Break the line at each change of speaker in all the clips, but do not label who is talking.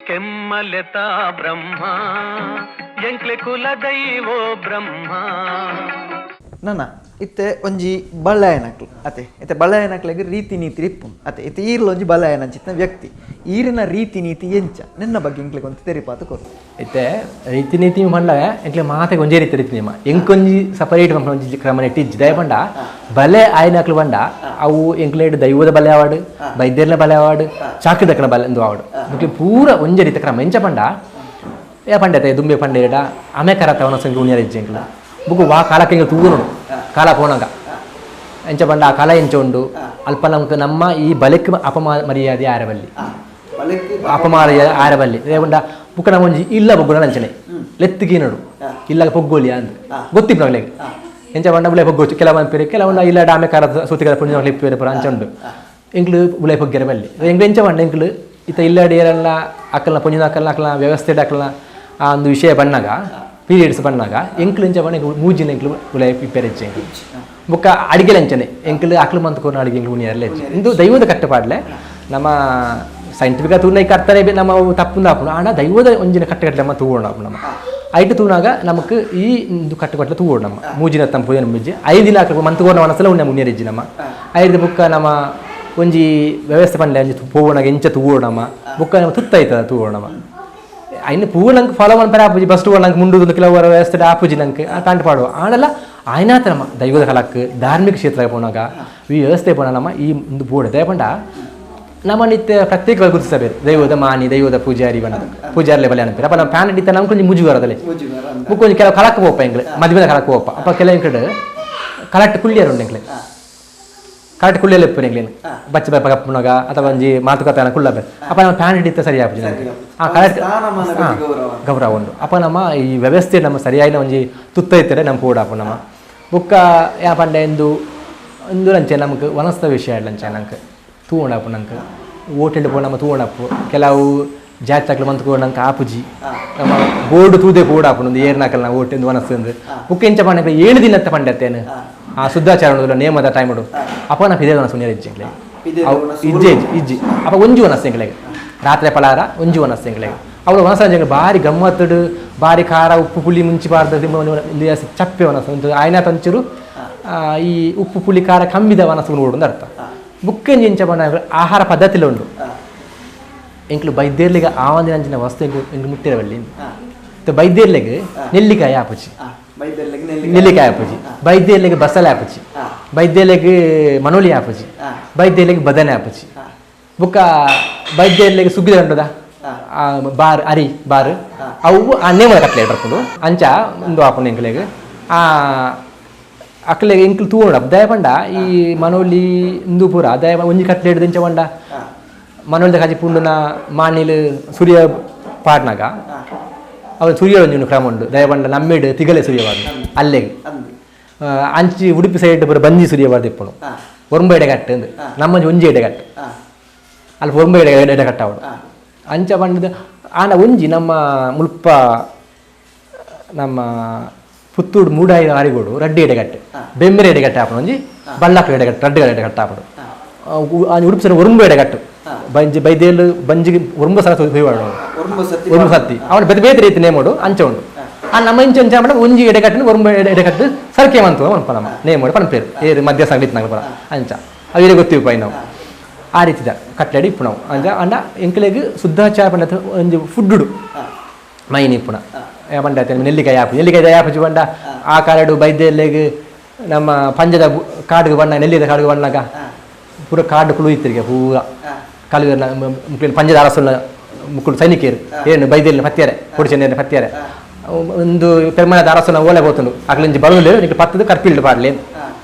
ಕೆಮ್ಮಲೆತ ಬ್ರಹ್ಮ ಎಂಕ್ಲೆ ಕುಲದೈವೋ ಬ್ರಹ್ಮ.
ನನ ಇತ್ತೆ ಒಂಜಿ ಬಳ್ಳಾಯನಕ್ಲು ಅತೆ ಇತ್ತೆ ಬಳ್ಳಾಯನಕ್ಲೆಗ್ ರೀತಿ ನೀತಿ ಇಪ್ಪುಂಡು ಅತೆ ಇತ್ತೆ ಈರ್ಲ ಒಂಜಿ ಬಳ್ಳಾಯನಂಚಿತ್ತಿನ ವ್ಯಕ್ತಿ ಈರಿನ ರೀತಿ ನೀತಿ ಎಂಚ ನಿನ್ನ ಬಗ್ಗೆ ಎಂಕ್ಲೆಗ್ ಒಂತೆ ತೆರಿಪಾತ್ ಕೊರು.
ಇತ್ತೆ ರೀತಿ ನೀತಿ ಪಂಡ ಎಂಕ್ಲೆ ಮಾತೆಗ್ ಒಂಜೇ ರೀತಿ ರೀತಿ ನಿಯಮ ಎಂಕೊಂಜಿ ಸಪರೇಟ್ ಪನ್ಪುನ ಒಂಜಿ ಕ್ರಮ ನೆಟ್ ಇಜ್ಜಿ. ದಾಯೆ ಪಂಡ ಬಲೆ ಆಯಿನಕ್ಲು ಪಂಡ ಅವು ಎಂಕ್ಲೆಡ್ ದೈವದ ಬಲೆ ಆವಡ್ ಬೈದ್ಯರ್ನ ಬಲೆ ಆವಡ್ ಚಾಕ್ರಿದಕ್ಲೆನ ಬಲೆ ಉಂದು ಆವಡ್ ಎಂಕ್ಲೆ ಪೂರ ಒಂಜೇ ರೀತಿ ಕ್ರಮ. ಎಂಚ ಪಂಡ ಏ ಪಂಡೆ ದುಂಬೆ ಪಂಡೇಡ ಅಮೆ ಕರತ ಅವನ ಸಂಗಿ ಉಣಿಯರ ಇಜ್ಜಿ ಎಂಕ್ಲ ಬುಕ್ ವಾ ಕಾಲಕ್ಕೆ ಎಂಕ್ ತೂವೊನೊಡು ಕಾಲ ಪೋನಗ ಎಂಚ ಪಂಡ ಆ ಕಲ ಎಂಚ ಉಂಡು ಅಲ್ಪ ನಮ್ಕ್ ನಮ್ಮ ಈ ಬಲೆಕ್ ಅಪಮಾ ಮರ್ಯಾದೆ ಆರೆ ಬಲ್ಲಿ ಅಪಮಾರ್ಯ ಆರೆ ಬಲ್ಲಿ. ದಾಯೆ ಪಂಡ ಬುಕ್ಕ ನಮ್ಮ ಒಂಜಿ ಇಲ್ಲ ಬೊಗ್ಗುನ ಅಂಚನೆ ಲೆತ್ತಿಗೀನಡು ಇಲ್ಲಾಗ ಪೊಗ್ಗೋಲಿ ಅಂದ್ ಗೊತ್ತಿಪ್ಪು ನಕ್ಲೆಗ್. ಎಂಚ ಪಂಡ ಬುಲೆ ಪೊಗ್ಗೋಚು ಕೆಲವು ಪನ್ಪೆರ್ ಕೆಲವು ಇಲ್ಲ ಡಾಮೆ ಕಾರದ ಸೂತಿಕದ ಪುಣ್ಯ ಇಪ್ಪುವೆರ್ ಪೂರ ಅಂಚ ಉಂಡು ಎಂಕ್ಲು ಬುಲೆ ಪೊಗ್ಗೆರೆ ಬಲ್ಲಿ. ಎಂಕ್ಲು ಎಂಚ ಪಂಡ ಎಂಕ್ಲು ಇತ್ತ ಇಲ್ಲಡ್ ಏರೆಲ್ಲ ಅಕಲ್ನ ಪೊಂಜಿನ ಅಕಲ್ನ ಅಕಲ್ನ ವ್ಯವಸ್ಥೆಡ್ ಅಕಲ್ನ ಆ ಒಂದು ವಿಷಯ ಬಣ್ಣಗ ಪೀರಿಯಡ್ಸ್ ಬಣ್ಣಗ ಎಂಕ್ಲು ಎಂಚ ಪಂಡ ಎಂಕ್ಲು ಮೂಜಿನ ಎಂಕ್ಲು ಉಲೈ ಇಪ್ಪೆರೆ ಇಜ್ಜಿ ಎಂಕ್ಲು ಬೊಕ್ಕ ಅಡಿಗೆಲ ಅಂಚನೆ ಎಂಕ್ಲು ಅಕ್ಲು ಮಂತ್ ಕೊರ್ನ ಅಡಿಗೆ ಎಂಕ್ಲು ಉಣಿಯರ್ಲೆ ಇಜ್ಜಿ. ಇಂದು ದೈವದ ಕಟ್ಟುಪಾಡ್ಲೆ ನಮ್ಮ ಸೈಂಟಿಫಿಕ್ ತೂನ ಕರ್ತನೆ ನಮ್ಮ ತಪ್ಪುಂದು ಆಪುಂಡು. ಆಂಡ ದೈವದ ಒಂಜಿನ ಕಟ್ಟುಕಟ್ಲೆ ನಮ್ಮ ತೂವೊಂಡು ಆಪುಂಡು ನಮ್ಮ ಐಟ್ ತೂನಾಗ ನಮಕ್ ಈ ಇಂದು ಕಟ್ಟುಕಟ್ಲೆ ತೂವೊಡು ನಮ್ಮ ಮೂಜಿನ ತಂಪು ಏನು ಇಜ್ಜಿ 5 ದಿನ ಅಕ್ಲು ಮಂತ್ ಕೊರ್ನ ಮನಸ್ಸಲ್ಲ ಉಣ್ಣ ಉಣಿಯರ್ ಇಜ್ಜಿ ನಮ್ಮ ಐದು ಬೊಕ್ಕ ನಮ್ಮ ಒಂಜಿ ವ್ಯವಸ್ಥೆ ಪಂಡ ಒಂಜಿ ಪೋವೊಣಗ ಎಂಚ ತೂವೊಡು ನಮ್ಮ ಬೊಕ್ಕ ನಮ್ಮ ತುತ್ತೈತದ ತೂವೊಡು ನಮ್ಮ ಐನ್ ಪೂರ ನಂಗೆ ಫಾಲೋ ಮನ್ಪರೆ ಆಪುಜಿ ಬಸ್ ನಂಗೆ ಮುಂಡು ಕೆಲವು ವ್ಯವಸ್ಥೆ ಆಪುಜಿ ನಂಗೆ ಆ ಪ್ಯಾಂಟ್ ಪಾಡುವ. ಆಂಡಲ ಆಯ್ನಾತ ನಮ್ಮ ದೈವದ ಕಲಕ್ ಧಾರ್ಮಿಕ ಕ್ಷೇತ್ರ ಪೋನಾಗ ಈ ವ್ಯವಸ್ಥೆ ಪೋನ ನಮ್ಮ ಈ ಒಂದು ಬೋರ್ಡ್ ದಯ ಪಂಡ ನಮ್ಮ ನಿತ್ಯ ಪ್ರತ್ಯೇಕವಾಗಿ ಗುರುತಿಸಬೇಕು ದೈವದ ಮಾನಿ ದೈವದ ಪೂಜಾರಿ ಬಣ್ಣ ಪೂಜಾರಿ ಬಲೆ ಅನ್ಪೇರು. ಅಪ್ಪ ನಮ್ಮ ಪ್ಯಾನ್ ಇತ್ತ ನಮ್ಗೆ ಕೊಂಚ ಮುಜುಗರದಲ್ಲೇ ಬುಕ್ ಒಂಜಿ ಕೆಲವು ಕಲಕ್ ಪೋಪ ಎಂಗ್ಲೆ ಮದುವೆದ ಕಲಕ್ ಪೋಪ ಅಪ್ಪ ಕೆಲವು ಕಡೆ ಕಲಟ್ ಕುಳ್ಳಿಯರು ಉಂಡು ಎಂಕ್ಲೆ ಕರೆಕ್ಟ್ ಕುಳ್ಳಿಯಲ್ಲಿ ಇಪ್ಪು ಎಂಕ್ಲೇನು ಬಚ್ಚ ಬಪ್ಪ ಕಪ್ಪುನಾಗ ಅಥವಾ ಒಂಜಿ ಮಾತುಕತೆ ಕುಳ್ಳಬೆ ಅಪ್ಪ ನಮ್ಮ ಪ್ಯಾನ್ ಹಿಡಿತ ಸರಿ ಆಪುಜಿ ನಮ್ಗೆ ಆ ಕರೆಕ್ಟ್ ಗೌರವ ಉಂಡು. ಅಪ್ಪ ನಮ್ಮ ಈ ವ್ಯವಸ್ಥೆ ನಮ್ಮ ಸರಿಯಾಗಿ ಒಂಜಿ ತುತ್ತ ಇತ್ತರೆ ನಮ್ಮ ಪೋಡ ಅಪ್ಪ ನಮ್ಮ ಬುಕ್ಕ ಯಾ ಪಂಡ ಎಂದು ಇಂದು ಲಂಚೆ ನಮ್ಗೆ ವನಸ್ತ ವಿಷಯ ಲಂಚೆ ನಂಗೆ ತೂವಣಪ್ಪು ನಂಗೆ ಹೋಟೆಲ್ ಪೋ ನಮ್ಮ ತೂವಣಪ್ಪು ಕೆಲವು ಜಾತಿ ಮಂತ್ಕೊ ನಂಗೆ ಆಪುಜಿ ನಮ್ಮ ಬೋರ್ಡ್ ತೂದೆ ಬೋರ್ಡ್ ಆಪುಂಡು ಒಂದು ಏರ್ನಾಕಲ್ ನಾವು ಹೋಟೆಲ್ ವನಸ್ಸು ಬುಕ್ಕ ಎಂಚ ಪಂಡ 7 ದಿನ ಪಂಡತ್ತೇನು ಆ ಶುದ್ಧಾಚಾರ ನೇಮದ ಟೈಮ್ ಅಪ್ಪ ನಾ ಪಿದೆ ವನಸ್ಸು ನೀರು ಇಜ್ಜಿ ಎಂಕ್ಲೆ ಇಜ್ಜೆ ಇಜ್ಜಿ ಅಪ್ಪ ಒಂಜಿ ವನಸ್ಸು ಎಂಕ್ಲೆಗ್ ರಾತ್ರಿ ಪಲಾರ ಒಂಜಿ ವನಸ್ಸು ಎಂಕ್ಲೆಗ್ ಅವಳು ವನಸ್ಸು ಎಂಕ್ಲೆ ಭಾರಿ ಗಮ್ಮತ್ತುಡು ಭಾರಿ ಖಾರ ಉಪ್ಪು ಪುಳಿ ಮುಂಚಿ ಬಾರ್ದ ಚಪ್ಪೆ ವನಸ್ಸು ಒಂದು ಆಯ್ನ ತಂಚೂರು ಈ ಉಪ್ಪು ಪುಳಿ ಖಾರ ಕಮ್ಮಿದ ವನಸ್ಸು ನೋಡು ಅಂತ ಅರ್ಥ. ಬುಕ್ಕೆಂಜಿ ಎಂಚ ಪಂಡ ಆಹಾರ ಪದ್ಧತಿಲ ಉಂಡು ಎಂಕ್ಲು ಬೈದೇರ್ಲಿಗೆ ಆವಂದಿನ ವಸ್ತು ಎಂಕ್ಲು ಎಂಕ್ಲು ಮುಟ್ಟಿರವಲ್ಲಿ ಬೈದೇರ್ಲಿಗೆ ನೆಲ್ಲಿಕಾಯಿ ಆಪುಜಿ ನೆಲ್ಲಿಕಾಯಿ ಆಪುಜಿ ಬೈದೇರ್ಲಿಗೆ ಬಸಳೆ ಆಪುಜಿ ಬೈದೇರ್ಲಿಗೆ ಮನೋಲಿ ಆಪುಜಿ ಬೈದೇರ್ಲಿಗೆ ಬದನೆ ಆಪುಜಿ ಬುಕ್ಕ ಬೈದೇರ್ಲಿಗೆ ಸುಗ್ಗಿದ ಉಂಟದ ಬಾರ್ ಅರಿ ಬಾರ್ ಅವು ಆ ನೇಮದ ಕಟ್ಲೆ ಬರ್ಪುಂಡು ಅಂಚ ಒಂದು ಆಪುಂಡು ಎಂಕ್ಲೆಗ್ ಆ ಅಕ್ಲೆಗ್ ಎಂಕ್ಲು ತೂವೊಂಡು ದಯ ಪಂಡ ಈ ಮನೋಲಿ ಇಂದು ಪೂರ ದಯ ಒಂಜಿ ಕಟ್ಲೆ ಹಿಡ್ದು ಇಂಚ ಪಂಡ ಮನೋಲಿದ ಕಾಜಿ ಪುಂಡುನ ಮಾನಿಲ್ ಸೂರ್ಯ ಪಾಡ್ನಾಗ ಅವನು ಸೂರ್ಯ ಒಂಜಿ ಕ್ರಮ ಉಂಡು ದಯಪಂಡ ನಮ್ಮೇಡು ತಿಗಲೆ ಸೂರ್ಯವಾದ ಅಲ್ಲೆಗ್ ಅಂಚಿ ಉಡುಪಿ ಸೈಡ್ ಪೂರ ಬಂಜಿ ಸೂರ್ಯವಾದ ಇಪ್ಪುನು ಒರ್ಂಬ ಎಡೆಗಟ್ಟು ಅಂದು ನಮ್ಮ ಒಂಜಿ ಎಡೆಗಟ್ಟು ಅಲ್ಪ ಒರ್ಂಬ ಎಡೆ ಎಡೆಗಟ್ಟು ಅವಳು ಅಂಚ ಪಂಡದ ಆಂಡ ಒಂಜಿ ನಮ್ಮ ಮುಲ್ಪ ನಮ್ಮ ಪುತ್ತೂರು ಮೂಡಾಯಿ ಆರಿಗೋಡು ರಡ್ಡಿ ಎಡೆಗಟ್ಟು ಬೆಮ್ಮೆರೆ ಎಡೆಗಟ್ಟು ಆಪುನು ಒಂಜಿ ಬಳ್ಳಾಕು ಎಡೆಗಟ್ಟು ರಡ್ಡುಗಳ ಎಡೆಗಟ್ಟು ಆಪುಡು ಉಡುಪಿ ಸೈಡ್ ಒರ್ಂಬ ಎಡೆಗಟ್ಟು ಬಂಜಿ ಬೈದೇಲು ಬಂಜಿಗೆ ಒರ್ಂಬ ಸಲ ಒರ್ಂಬ ಸತ್ತಿ ಅವನು ಬೇರೆ ಬೇರೆ ರೀತಿ ನೇಮೋಡು ಅಂಚ ಉಂಡು ಆ ನಮ್ಮ ಇಂಚ ಅಂಚ ಮಾಡ ಒಂಜಿ ಎಡೆಗಟ್ಟಿನ ಒರ್ಂಬ ಎಡೆಗಟ್ಟು ಸರ್ಕೆ ಮಂತು ಪನ್ಪ ನಮ್ಮ ನೇಮೋಡು ಪನ್ಪೇರು ಏರು ಮಧ್ಯ ಸಂಗೀತ ನಂಗೆ ಪರ ಅಂಚ ಅವು ಏರೆ ಗೊತ್ತಿವಿ ಪೈ ನಾವು ಆ ರೀತಿದ ಕಟ್ಲಡಿ ಇಪ್ಪು ನಾವು ಅಂಚ ಅಂಡ ಎಂಕ್ಲೆಗ್ ಶುದ್ಧಾಚಾರ ಪಂಡ ಒಂಜಿ ಫುಡ್ಡು ಮೈನ್ ಇಪ್ಪುನ ಪಂಡ ನೆಲ್ಲಿಕಾಯಿ ಆಪು ನೆಲ್ಲಿಕಾಯಿ ಆಪುಜಿ ಪಂಡ ಆ ಕಾಲಡು ಬೈದೇಲೆಗ್ ನಮ್ಮ ಪಂಜದ ಕಾಡುಗೆ ಬಣ್ಣ ನೆಲ್ಲಿದ ಕಾಡುಗೆ ಬಣ್ಣಾಗ ಪೂರ ಕಾಡು ಕುಳುಯಿತ್ತಿರಿಗೆ ಪೂರ ಕಳುವೆರ್ನ ಮುಕ್ಳು ಪಂಜದ ಅರಸುನ ಮುಕ್ಕುಳು ಸೈನಿಕರು ಏನು ಬೈದೇಲಿನ ಪತ್ಯಾರೆ ಕೊಡಿಚೆನ್ನೇನ ಪತ್ಯಾರೆ ಒಂದು ಪೆರ್ಮಣದ ಅರಸುನ ಓಲೆ ಬೋತುಂಡು ಅಕ್ಲಿಂಜಿ ಬರುವುದಿಲ್ಲ ನಿಕ್ಲು ಪತ್ತದು ಕರ್ಪಿಲ್ಡು ಪಾಡ್ಲಿ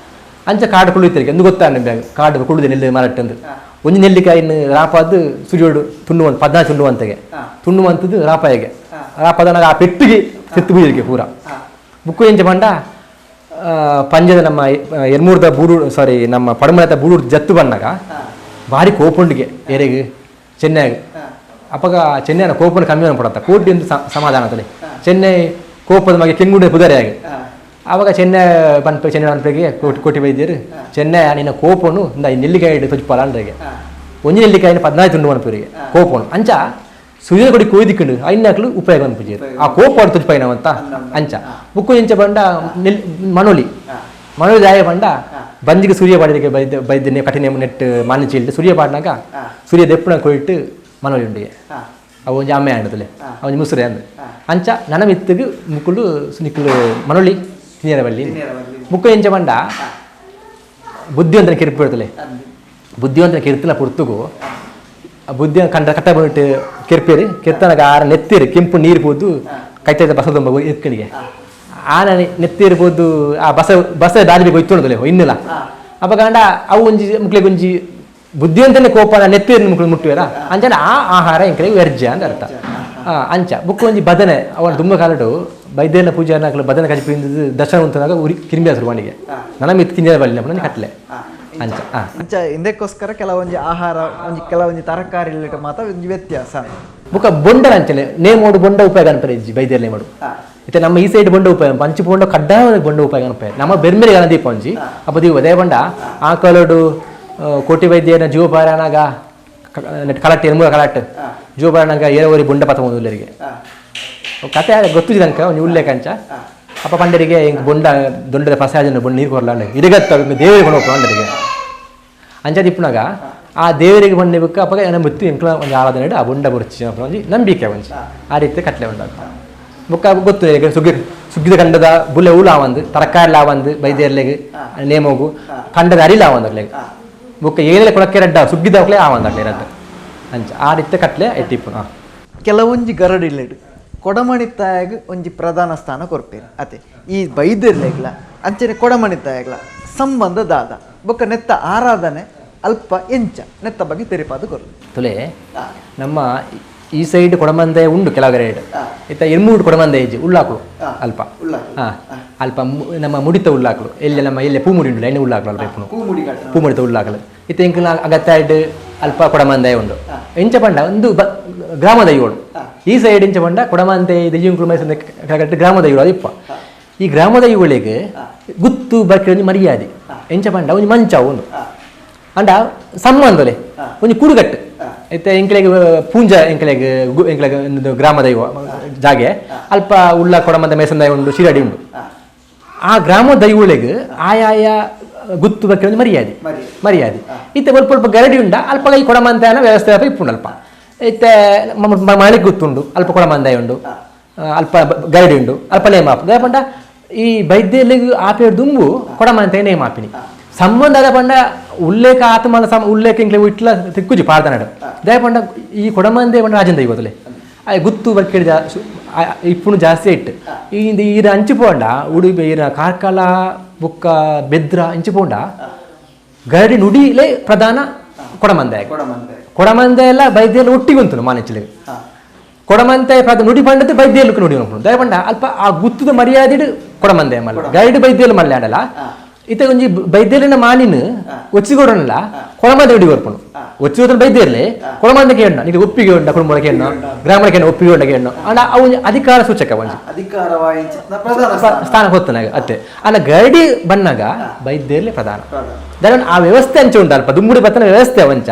ಅಂಚ ಕಾಡು ಕುಳುಯಿತ್ತಿರಿಗೆ ಎಂದು ಗೊತ್ತಾಂಡು ಬ್ಯಾಗ್ ಕಾಡು ಕುಳುದೆ ನೆಲ್ಲು ಮರಟ್ಟಂದು ಒಂಜಿ ನೆಲ್ಲಿಕಾಯಿನ ರಾಪಾದು ಸುರಿಯೋಡು ತುಂಡು 14 ತುಂಡುವಂತೆಗೆ ತುಂಡುವಂಥದ್ದು ರಾಪಾಯಿಗೆ ರಾಪದನಾಗ ಆ ಪೆಟ್ಟಿಗೆ ಸೆತ್ತು ಬೀಳಿಗೆ ಪೂರ ಬುಕ್ಕು ಎಂಚ ಪಂಡ ಪಂಜದ ನಮ್ಮ ಎರ್ಮೂರ್ದ ಬೂಡು ಸಾರಿ ನಮ್ಮ ಪಡಮಲದ ಬೂಡು ಜತ್ತು ಬಂದಾಗ ಭಾರಿ ಕೋಪುಂಡಿಗೆ ಎರೆಗೆ ಚೆನ್ನೈಗೆ ಅಪ್ಪಗ ಚೆನ್ನೈನ ಕೋಪನ ಕಮ್ಮಿ ಪಡತ್ತ ಕೋಟಿ ಒಂದು ಸಮಾಧಾನ ಚೆನ್ನೈ ಕೋಪದ ಮಗೆ ಕೆಂಗುಂಡೆ ಪುದರೆಯಾಗಿ ಆವಾಗ ಚೆನ್ನೈ ಪನ್ಪೆ ಚೆನ್ನೈ ಪನ್ಪೆಗೆ ಕೋಟಿ ಕೋಟಿ ವೈದ್ಯರು ಚೆನ್ನೈ ನಿನ್ನ ಕೋಪನು ಇಂದ ಈ ನೆಲ್ಲಿಕಾಯಿ ಹಿಡಿದು ತೊಜ್ಪಾಲ ಅಂದ್ರಿಗೆ ಒಂಜಿ ನೆಲ್ಲಿಕಾಯಿನ 14 ತುಂಡು ಮನ್ಪುರಿಗೆ ಕೋಪನು ಅಂಚ ಸೂರ್ಯನ ಕೊಡಿ ಕೊಯ್ದಿಕ್ಕಂಡು ಐನಾಕ್ಲು ಉಪಯೋಗ ಅನ್ಪುಜೇರು ಆ ಕೋಪ ತುಜ್ಪೈನವಂತ ಅಂಚ ಬುಕ್ಕು ಎಂಚ ಬಂಡ ನೆಲ್ ಮನೋಲಿ ಮನೋಲಿ ದಾಯ ಬಂಡ ಬಂಜಿಗೆ ಸೂರ್ಯ ಪಾಡಿದಕ್ಕೆ ಬೈದ ಬೈದ್ಯ ಕಠಿಣ ನೆಟ್ ಮಾನಿಚಿ ಸೂರ್ಯ ಪಾಡಿನಾಗ ಸೂರ್ಯ ದೆಪ್ಪುನ ಕೊಯ್ಯಿಟ್ಟು ಮನೋಲಿ ಉಂಡಿಗೆ ಅವು ಒಂಜಿ ಅಮ್ಮೆ ಆಂಡದಲೆ ಒಂಜಿ ಮುಸುರೆ ಅಂದ್ ಅಂಚ ನನ ಮಿತ್ತಿಗೆ ಮುಕ್ಕುಲು ನಿಕ್ಕಲು ಮನೋಲಿ ತಿನ್ನಿಯರ ಬಲ್ಲಿ ಬುಕ್ಕು ಎಂಚ ಬಂಡ ಬುದ್ಧಿವಂತನ ಕಿರುಪು ಬಿಡ್ತಲೆ ಬುದ್ಧಿವಂತನ ಕಿರ್ತನ ಪುರ್ತುಗು ಬುದ್ಧಿ ಕಂಡ ಕಟ್ಟ ಬಂದಿಟ್ಟು ಕೆರ್ಪೇರಿ ಕೆತ್ತನಗ ಆರ ನೆತ್ತೀರಿ ಕೆಂಪು ನೀರು ಪೋದು ಕೈತೈದ ಬಸದೊಂಬ ಎತ್ಕಣಿಗೆ ಆನ ನೆತ್ತೀರ್ಬೋದು ಆ ಬಸ ಬಸ ದಾರಿ ಬೇಕು ಇತ್ತುಣದಲೆ ಇನ್ನಿಲ್ಲ ಅಪಗಾಂಡ ಅವು ಒಂಜಿ ಮುಕ್ಳಿಗೆ ಒಂಜಿ ಬುದ್ಧಿವಂತನೇ ಕೋಪನ ನೆತ್ತೀರಿ ಮುಕ್ಳು ಮುಟ್ಟುವೇರ ಅಂಚನ ಆ ಆಹಾರ ಎಂಕಲೆ ವ್ಯರ್ಜ ಅಂತ ಅರ್ಥ. ಅಂಚ ಬುಕ್ ಒಂಜಿ ಬದನೆ ಅವನ ತುಂಬ ಕಾಲಡು ಬೈದೇನ ಪೂಜೆ ಬದನೆ ಕಜಿಪಿಂದ ದರ್ಶನ ಉಂಟನಾಗ ಉರಿ ಕಿರಿಮಿಯ ಸುರುವಾಣಿಗೆ ನನ್ನ ಮಿತ್ ತಿಂಜ ಬಲ್ಲಿ ನಮ್ಮ ಕಟ್ಲೆ ಅಂಚ.
ಅಂಚ ಇಂದಕ್ಕೋಸ್ಕರ ಕೆಲವೊಂಜಿ ಆಹಾರ ಒಂಜಿ ಕೆಲವೊಂಜಿ ತರಕಾರಿ ಮಾತ್ರ ಒಂಜಿ ವ್ಯತ್ಯಾಸ.
ಬುಕ್ಕ ಬೊಂಡರ ಅಂಚನೆ ನೇಮೋಡು ಬೊಂಡ ಉಪಯೋಗ ಅನ್ಪರೆ ಇಜ್ಜಿ ಬೈದೇರ್ ನೇಮೋಡು ಇತ್ತೆ ನಮ್ಮ ಈ ಸೈಡ್ ಬೊಂಡ ಉಪಯೋಗ ಪಂಚು ಬೊಂಡ ಕಡ್ಡಾಯ ಬೊಂಡ ಉಪಯೋಗ ಅನ್ಪೆ ನಮ್ಮ ಬೆರ್ಮೆರೆ ದೀಪ ಒಂಜಿ ಅಪ್ಪ ದೀಪ ಅದೇ ಬಂಡ ಆ ಕಾಲೋಡು ಕೋಟಿ ವೈದ್ಯನ ಜೀವಪಾರನಾಗ ಕಲಟ್ ಎನ್ಮೂರ ಕಲಟ್ ಜೀವಪಾರನಾಗ ಏರೋವರಿ ಬೊಂಡ ಪತ ಒಂದು ಉಲ್ಲರಿಗೆ ಕತೆ ಗೊತ್ತಿದ್ದಂಕ ಒಂದು ಉಲ್ಲೇಖ ಅಂಚ ಅಪ್ಪ ಪಂಡರಿಗೆ ಹಿಂಗೆ ಬೊಂಡ ದೊಂಡದ ಪಸಾಜನ ಬೊಂಡ ನೀರು ಕೊರಲ ಇರಗತ್ತ ದೇವರಿಗೆ ಕೊಂಡು ಪಂಡರಿಗೆ ಅಂಚ ದಿಪ್ಪುನಾಗ ಆ ದೇವರಿಗೆ ಬಂದ ಅಪ್ಪ ಏನ ಮುತ್ತು ಎಂಕ್ಲ ಒಂದು ಆರಾಧನೆ ಆ ಬೊಂಡ ಬೊರ್ಚಿ ಒಂಜಿ ನಂಬಿಕೆ ಒಂಜಿ ಆ ರೀತಿ ಕಟ್ಲೆ ಉಂಡಾಗ ಬೊಕ್ಕ ಗೊತ್ತು ಸುಗ್ಗಿ ಸುಗ್ಗಿದ ಕಂಡದ ಬುಲ್ಲೆ ಉಲ ಒಂದು ತರಕಾರಿ ಲಾವಂದು ಬೈದೇರ್ಲೆಗ್ ನೇಮೋಗು ಕಂಡದ ಅರಿಲ ಆವಂದು ಬೊಕ್ಕ ಏನೆಲ್ಲ ಕೊಡಕ್ಕೆ ರಡ್ಡ ಸುಗ್ಗಿದ ಆವಂದು ರಡ್ಡ ಅಂಚ ಆ ರೀತಿ ಕಟ್ಲೆ ಎಟ್ಟಿಪ್ಪು.
ಕೆಲವೊಂಜಿ ಗರಡಿಲೆಡು ಕೊಡಮಣಿತ್ತಾಯಗ್ ಒಂಜಿ ಪ್ರಧಾನ ಸ್ಥಾನ ಕೊರ್ಪೇರು ಅತೆ ಈ ಬೈದಿರ್ಲೆಗ್ಲ ಅಂಚನೆ ಕೊಡಮಣಿತ್ತಾಯಗ್ಲ ಸಂಬಂಧ ದಾದ ಬೊಕ್ಕ ನೆತ್ತ ಆರಾಧನೆ ಅಲ್ಪ ಎಂಚ ನೆತ್ತ ಬಗ್ಗೆ ತೆರಿಪಾದ ಕೊರು
ತುಲೆ ನಮ್ಮ ಈ ಸೈಡ್ ಕೊಡಮಂದೆ ಉಂಡು ಕೆಲವು ಗರಡ್ ಇತ್ತ ಎರ್ಮೂಡು ಕೊಡಮಂದೆ ಇಜ್ಜಿ ಉಳ್ಳಾಕುಳು ಅಲ್ಪ ಅಲ್ಪ ನಮ್ಮ ಮುಡಿತ ಉಳ್ಳಾಕುಳು ಎಲ್ಲಿ ನಮ್ಮ ಎಲ್ಲೆ ಪೂಮುಡಿ ಉಂಡು ಎಣ್ಣೆ ಉಳ್ಳಾಕುಳು ಅಲ್ಪ ಇಪ್ಪುನು ಪೂಮುಡಿತ ಉಳ್ಳಾಕುಳು ಇತ್ತ ಎಂಕುಲ ಅಗತ್ಯ ಅಲ್ಪ ಕೊಡಮಂದೆ ಉಂಡು ಎಂಚ ಪಂಡ ಒಂದು ಗ್ರಾಮ ದೈವಳು ಈ ಸೈಡ್ ಎಂಚ ಪಂಡ ಕೊಡಮಂದೆ ದೆಯ್ಯಂಕುಳು ಮೈಸೂರು ಗ್ರಾಮ ದೈವಳು ಅದು ಇಪ್ಪ ಈ ಗ್ರಾಮ ದೈವಳಿಗೆ ಗುತ್ತು ಬರ್ಕೆ ಒಂಜಿ ಮರ್ಯಾದೆ ಎಂಚ ಪಂಡ ಒಂಜಿ ಮಂಚ ಒಂದು ಅಂಡ ಸಂಬಂಧಲೆ ಒಂಜಿ ಕುಡುಗಟ್ಟು ಇತ್ತೆ ಎಂಕಲೆಗ್ ಪೂಂಜ ಎಂಕಲೆಗ್ ಎಂಕಲೆಗ್ ಗ್ರಾಮ ದೈವ ಜಾಗೆ ಅಲ್ಪ ಉಳ್ಳ ಕೊಡಮಂದ ಮೇಸಂದಾಯ ಉಂಡು ಶಿರಾಡಿ ಉಂಡು ಆ ಗ್ರಾಮ ದೈವಳಿಗೆ ಆಯಾಯ ಗುತ್ತು ಬಗ್ಗೆ ಒಂದು ಮರ್ಯಾದೆ ಮರ್ಯಾದೆ ಇತ್ತೆ ಸ್ವಲ್ಪ ಸ್ವಲ್ಪ ಗರಡಿ ಉಂಡ ಅಲ್ಪ ಈ ಕೊಡಮಂತಾಯನ ವ್ಯವಸ್ಥೆ ಇಪ್ಪುಂಡು ಅಲ್ಪ ಇತ್ತೆ ಮಾಳಿಗೆ ಗುತ್ತುಂಡು ಅಲ್ಪ ಕೊಡಮಂದಾಯ ಉಂಡು ಅಲ್ಪ ಗರಡಿ ಉಂಡು ಅಲ್ಪ ನೇಮಾಪ ಪಂಡ ಈ ಬೈದ್ಯಲಿಗೆ ಆಪೇರು ದುಂಬು ಕೊಡಮಂತಾಯ ನೇಮಾಪಿನಿ ಸಂಬಂಧ ಆದ ಪಂಡ ಉಲ್ಲೇಖ ಆತ್ಮನ ಸಮ ಉಲ್ಲೇಖ ಇಂಕ್ಲೆ ಇಟ್ಲ ತಿಕ್ಕುಜಿ ಪಾಡ್ದನಾಡು ದಯ ಪಂಡ ಈ ಕೊಡಮಂದೆ ಪಂಡ ರಾಜನ್ ದೈವತಲೆ ಆ ಗುತ್ತು ಬರ್ಕೇಳಿ ಇಪ್ಪುನು ಜಾಸ್ತಿ ಇಟ್ಟು ಈ ಈರ ಅಂಚು ಪೋಂಡ ಉಡುಪಿ ಈರ ಕಾರ್ಕಳ ಬುಕ್ಕ ಬೆದ್ರ ಅಂಚು ಪೋಂಡ ಗರಡಿ ನುಡಿಲೇ ಪ್ರಧಾನ ಕೊಡಮಂದೆ ಕೊಡಮಂದೆ ಎಲ್ಲ ಬೈದ್ಯಲ್ಲ ಒಟ್ಟಿಗೆ ಉಂಟು ಮಾನೆಚ್ಚಲಿಗೆ ಕೊಡಮಂತೆ ಪ್ರಧಾನ ನುಡಿ ಪಂಡದ್ದು ಬೈದ್ಯಲ್ಲಕ್ಕೆ ನುಡಿ ಉಂಟು ದಯ ಪಂಡ ಅಲ್ಪ ಆ ಗುತ್ತದ ಮರ್ಯಾದೆ ಕೊಡಮಂದೆ ಮಲ್ಲ ಗರಡಿ ಬೈದ್ಯಲ್ಲ ಮಲ್ಲೆ ಆಡಲ್ಲ ಇತ್ತ ಒಂಜಿ ಬೈದ್ಯಲಿನ ಮಾನಿನ ಒಚ್ಚಿಗೊಡಲ್ಲ ಕೊಳಮಂದೆ ನುಡಿ ಬರ್ಪುನು ಒಚ್ಚಿಗೋದನ್ನ ಬೈದ್ಯರ್ಲೆ ಕೊಳಮಂದೆ ಕೇಳಣ ನೀನು ಒಪ್ಪಿಗೆ ಉಂಡ ಕುಟುಂಬ ಕೇಳಣ ಗ್ರಾಮಣ ಕೇಳಣ ಒಪ್ಪಿಗೆ ಉಂಡ ಕೇಳಣ ಅಂಡ ಅವು ಅಧಿಕಾರ ಸೂಚಕ ಒಂಜಿ ಸ್ಥಾನ ಹೊತ್ತನಾಗ ಅತ್ತೆ ಅಲ್ಲ ಗರಡಿ ಬನ್ನಾಗ ಬೈದ್ಯರ್ಲೆ ಪ್ರಧಾನ ಆ ವ್ಯವಸ್ಥೆ ಅಂಚೆ ಉಂಟು ಅಲ್ಪ ದುಂಬುಡಿ ಬತ್ತನ ವ್ಯವಸ್ಥೆ ವಂಚ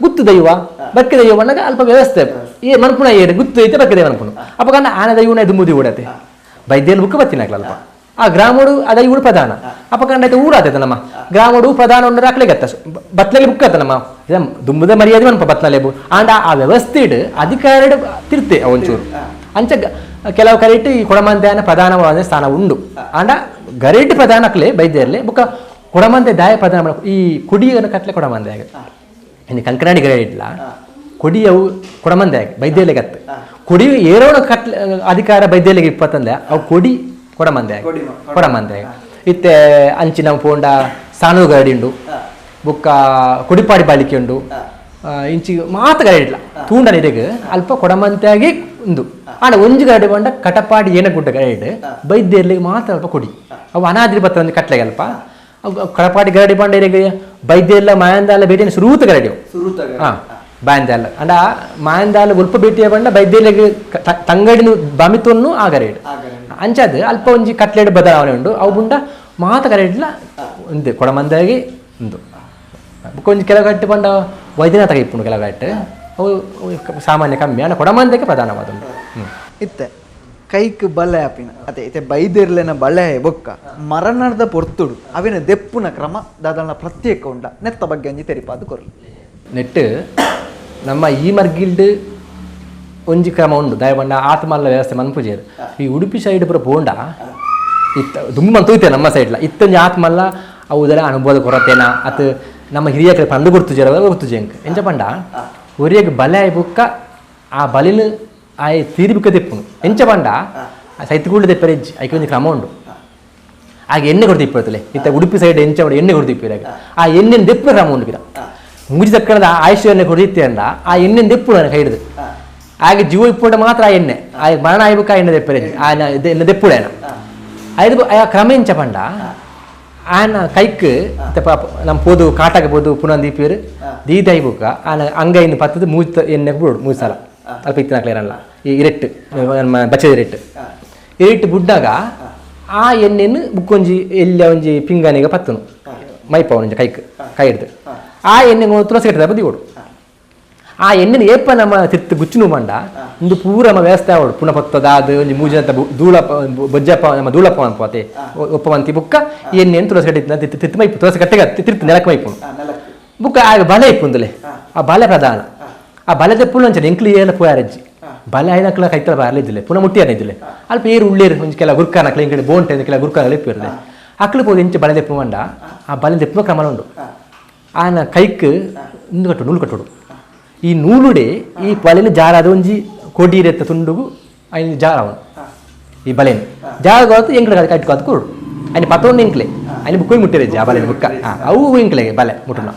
ಗುತ್ತು ದೈವ ಬಕ್ಕೆ ದೈವ ಬನ್ನಾಗ ಅಲ್ಪ ವ್ಯವಸ್ಥೆ ಏ ಮನ್ಪುಣ ಏರು ಗುತ್ತು ಐತೆ ಬಕ್ಕೆ ದೈವ ಮನ್ಪುಣ ಅಪ್ಪ ಕಾರಣ ಆನ ದೈವನ ದುಂಬುದಿ ಓಡತೆ ಬೈದ್ಯರ್ಲಿ ಬುಕ್ಕ ಬತ್ತಿನಾಗ್ಲ ಅಲ್ಪ ಆ ಗ್ರಾಮಡು ಅದ ಇವರು ಪ್ರಧಾನ ಅಪ್ಪ ಕಂಡೈತೆ ಊರಾತೈತೆ ನಮ್ಮ ಗ್ರಾಮಡು ಪ್ರಧಾನ ಉಂಡ್ರೆ ಅಕ್ಲೆಗತ್ತ ಬತ್ಲಲ್ಲಿ ಬುಕ್ಕತ್ತ ನಮ್ಮ ದುಂಬುದ ಮರ್ಯಾದೆ ಮನ್ಪ ಬತ್ನಲೇಬು ಆಂಡ ಆ ವ್ಯವಸ್ಥೆ ಅಧಿಕಾರ ತಿರ್ತೆ ಒಂಚೂರು ಅಂಚ ಕೆಲವು ಕರೆಟ್ ಈ ಕೊಡಮಂತೆಯನ ಪ್ರಧಾನವಾದ ಸ್ಥಾನ ಉಂಡು ಆಂಡ ಗರೇಟ್ ಪ್ರಧಾನಕ್ಲೆ ಬೈದ್ಯರ್ಲೆ ಬುಕ್ಕ ಕೊಡಮಂತೆ ದಾಯ ಪ್ರಧಾನ ಈ ಕೊಡಿಯನ್ನು ಕಟ್ಲೆ ಕೊಡಮಂದೆ ಆಗ ಇನ್ನು ಕಂಕನಾಡಿ ಗರೇಟ್ಲ ಕೊಡಿಯವು ಕೊಡಮಂದೆ ಆಗ ಬೈದ್ಯರ್ಲೆ ಗತ್ತು ಕೊಡಿ ಏರೋಣ ಕಟ್ಲೆ ಅಧಿಕಾರ ಬೈದ್ಯರ್ಲೆಗೆ ಇಪ್ಪತ್ತಂದೆ ಅವು ಕೊಡಿ ಕೊಡಮಂದೆ ಕೊಡಮಂದೆ ಇತ್ತೆ ಅಂಚಿನ ಪೋಂಡ ಸಾನು ಗರಡಿ ಉಂಡು ಬುಕ್ಕ ಕೊಡಿಪಾಡಿ ಬಾಲಿಕೆ ಉಂಡು ಇಂಚಿ ಮಾತ ಗರಡಿ ಇಡ್ಲ ತೂಂಡ ನೀರಿಗೆ ಅಲ್ಪ ಕೊಡಮಂತೆಯಾಗಿ ಉಂದು ಆಂಡ ಒಂಜಿ ಗರಡಿ ಬಂಡ ಕಟಪಾಡಿ ಏನಗುಡ್ಡ ಗರಡಿ ಬೈದ್ಯರ್ಲಿಗೆ ಮಾತ್ರ ಅಲ್ಪ ಕೊಡಿ ಅವು ಅನಾದ್ರಿ ಬತ್ತ ಒಂದು ಕಟ್ಲೆಗೆ ಅಲ್ಪ ಕಡಪಾಡಿ ಗರಡಿ ಬಂಡ ಇರಿಗೆ ಬೈದ್ಯರ್ಲ ಮಾಯಂದಾಲ ಭೇಟಿನ ಸುರೂತ ಗರಡಿ ಹಾಂ ಬಾಯಂದಾಲ ಅಂಡ ಮಾಯಂದಾಲ ಉಲ್ಪ ಭೇಟಿಯ ಬಂಡ ಬೈದ್ಯರ್ಲಿಗೆ ತಂಗಡಿನ ಬಮಿತೊನ್ನು ಆ ಗರಡಿ ಅಂಚಾದ ಅಲ್ಪ ಒಂಜಿ ಕಟ್ಲೆಡ್ ಬದಲಾವಣೆ ಉಂಡು ಅವು ಬುಂಡ ಮಾತ ಕರೆಡ್ಲ ಒಂದು ಕೊಡಮಂದಾಗಿ ಉಂದು ಬೊಕ್ಕ ಒಂಜಿ ಕೆಲವು ಕಟ್ಟು ಪಂಡ ವೈದ್ಯನಾಥ ಇಪ್ಪುಂಡು ಕೆಲವು ಕಟ್ಟು ಅವು ಸಾಮಾನ್ಯ ಕಮ್ಮಿ ಅಣ್ಣ ಕೊಡಮಂದಕ್ಕೆ ಪ್ರಧಾನವಾದ.
ಇತ್ತೆ ಕೈಕ್ ಬಲೆ ಆಪಿನ ಅದೇ ಇತ್ತೆ ಬೈದಿರ್ಲೆನ ಬಳೆ ಬೊಕ್ಕ ಮರಣದ ಪೊರ್ತುಡು ಅವಿನ ದೆಪ್ಪುನ ಕ್ರಮ ದಾದನ ಪ್ರತ್ಯೇಕ ಉಂಡ ನೆತ್ತ ಬಗ್ಗೆ ಒಂಜಿ ತೆರಿಪಾದು ಕೊರ್ಲು.
ನೆಟ್ಟು ನಮ್ಮ ಈ ಮರ್ಗಿಲ್ಡ್ ಒಂಜಿ ಕ್ರಮ ಉಂಡು ದಯಬಂಡ ಆತ್ಮಲ್ಲ ವ್ಯವಸ್ಥೆ ಮನ್ಪುಜೇರು. ಈ ಉಡುಪಿ ಸೈಡ್ ಪೂರ ಪೋಂಡ ಇತ್ತ ದುಂಬು ಮಂತೋಯ್ತೆ ನಮ್ಮ ಸೈಡ್ಲ ಇತ್ತೊಂಜಿ ಆತ್ಮಲ್ಲ ಅವು ಅನುಭವದ ಕೊರತೆನಾ ಅತ್ ನಮ್ಮ ಹಿರಿಯ ಕಡೆ ಪಂದು ಗುರ್ತುಜೇರ ಗುರ್ತುಜೆ ಅಂಕ ಎಂಚ ಪಂಡ ಒರಿಯಗ್ ಬಲೆ ಆಯ್ ಬುಕ್ಕ ಆ ಬಲಿನ ಆಯ್ ತೀರಿ ಬುಕ್ಕ ತೆಪ್ಪುನು ಎಂಚ ಪಂಡ ಸೈತುಕೂಡ್ಲು ತೆಪ್ಪರೆ ಹೆಜ್ಜಿ ಐಕೆ ಒಂಜಿ ಕ್ರಮ ಉಂಡು. ಆಗ ಎಣ್ಣೆ ಕೊಡ್ತು ಇಪ್ಪತ್ತಲೆ ಇತ್ತ ಉಡುಪಿ ಸೈಡ್ ಎಂಚ ಎಣ್ಣೆ ಕೊಡ್ತು ಇಪ್ಪಿರಾಗ ಆ ಎಣ್ಣೆನ ದೆಪ್ಪು ಕ್ರಮ ಉಂಡು ಪಿರ ಮುಗಿದ ತಕ್ಕಣದ ಆಯುಷ್ಯ ಎಣ್ಣೆ ಕೊಡ್ತಿತ್ತೆ ಅಂಡ ಆ ಎಣ್ಣೆನ ದೆಪ್ಪು ನನ್ನ ಕೈ ಹಿಡಿದು ಆಗ ಜೀವ ಇಪ್ಪುಂಡ ಮಾತ್ರ ಆ ಎಣ್ಣೆ ಆ ಮರಣ ಆಯ್ಬುಕ್ಕ ಆ ಎಣ್ಣೆ ದೆಪ್ಪರೆ ಆ ಎಣ್ಣೆ ದೆಪ್ಪುಡೇನ ಐದು ಆ ಕ್ರಮ ಎಂಚ ಪಂಡ ಆನ ಕೈಕ್ ನಮ್ಮ ಪೋದು ಕಾಟಾಗ ಪೋದು ಪುನಃ ದೀಪಿರು ದೀದಾಯ್ಬುಕ್ಕ ಆನ ಅಂಗೈನ ಪತ್ತದ ಮೂಜ ಎಣ್ಣೆ ಬಿಡು ಮೂರು ಸಲ ಅಲ್ಪ ಇತ್ತಿನಾಕ್ಲೇರಲ್ಲ ಈ ಇರೆಟ್ಟು ನಮ್ಮ ಬಚ್ಚದ ಇರೆಟ್ಟು ಇರೆಟ್ಟು ಬುಡ್ಡಾಗ ಆ ಎಣ್ಣೆನು ಬುಕ್ಕೊಂಜಿ ಎಲ್ಲ ಒಂಜಿ ಪಿಂಗಾನಿಗೆ ಪತ್ತನು ಮೈಪ ಒಂಜಿ ಕೈಕ್ ಕೈ ಹಿಡ್ದು ಆ ಎಣ್ಣೆ ತುಳಸಿ ಕಟ್ಟದ ಬದಿ ಓಡು ಆ ಎಣ್ಣೆನ ಏಪ ನಮ್ಮ ತಿರ್ತು ಗುಚ್ಚುನು ಮಂಡ ಒಂದು ಪೂರ ನಮ್ಮ ವ್ಯವಸ್ಥೆ ಆವಡು ಪುನಃ ಪತ್ತದ ಅದು ಒಂಜಿ ಮೂಜಂತ ಧೂಳಪ್ಪ ಬೊಜ್ಜಪ್ಪ ನಮ್ಮ ಧೂಳಪ್ಪ ಅನ್ಪೋತೆ ಒಪ್ಪವಂತಿ ಬುಕ್ಕ ಈ ಎಣ್ಣೆಯನ್ನು ತುಳಸಿ ಕಟ್ಟಿ ತಿತ್ತು ತಿತ್ತು ಮೈಪು ತುಳಸಿ ಕಟ್ಟೆಗೆ ತಿರ್ತು ನೆಲಕ್ಕೆ ಮೈಪುನು ಬುಕ್ಕ ಆಗ ಬಲೆ ಇಪ್ಪುಂದಲೆ ಆ ಬಲೆ ಪ್ರಧಾನ ಆ ಬಲೆ ತೆಪ್ಪುನು ಅಂಚನೆ ಎಂಕ್ಲು ಏಲ ಪೋಯಾರಜ್ಜಿ ಬಲೆ ಐನಕ್ಲ ಕೈತಲ ಬಾರಲಿದ್ದಿಲ್ಲ ಪುನಃ ಮುಟ್ಟಿಯಾರ ಇದ್ದಿಲ್ಲ ಅಲ್ಪ ಏರು ಉಳ್ಳೇರು ಒಂಜಿ ಕೆಲ ಗುರ್ಕಾನಕ್ಲ ಇಂಕಡೆ ಬೋಂಟೆ ಕೆಲ ಗುರ್ಕಾನಕ್ಲ ಇಪ್ಪಿರದೆ ಅಕ್ಲು ಪೋದು ಇಂಚೆ ಬಲೆ ತೆಪ್ಪು ಮಂಡ ಆ ಬಲೆ ತೆಪ್ಪುವ ಕ್ರಮ ಉಂಡು ಆನ ಕೈಕ್ ಇಂದು ಕಟ್ಟುಡು ನೂಲು ಕಟ್ಟುಡು ಈ ನೂಲುಡೆ ಈ ಬಲೆನ ಜಾರಾದ ಒಂಜಿ ಕೊಡಿರೆತ್ತ ತುಂಡುಗು ಐನ ಜಾರವನು ಈ ಬಲೆನ ಜಾರ ಎಂಕ್ಲೆ ಕಟ್ಟುಕಾದ ಕೊಡು ఆయన పತ್ತೊಂದು ಎಂಕ್ಲೆ ఆయన ಬುಕ್ ಮುಟ್ಟಿರಜ್ಜಿ ಆ ಬಲೆ ಬುಕ್ಕ ಅವು ಎಂಕ್ಲೆ ಬಲೆ ಮುಟ್ಟುನ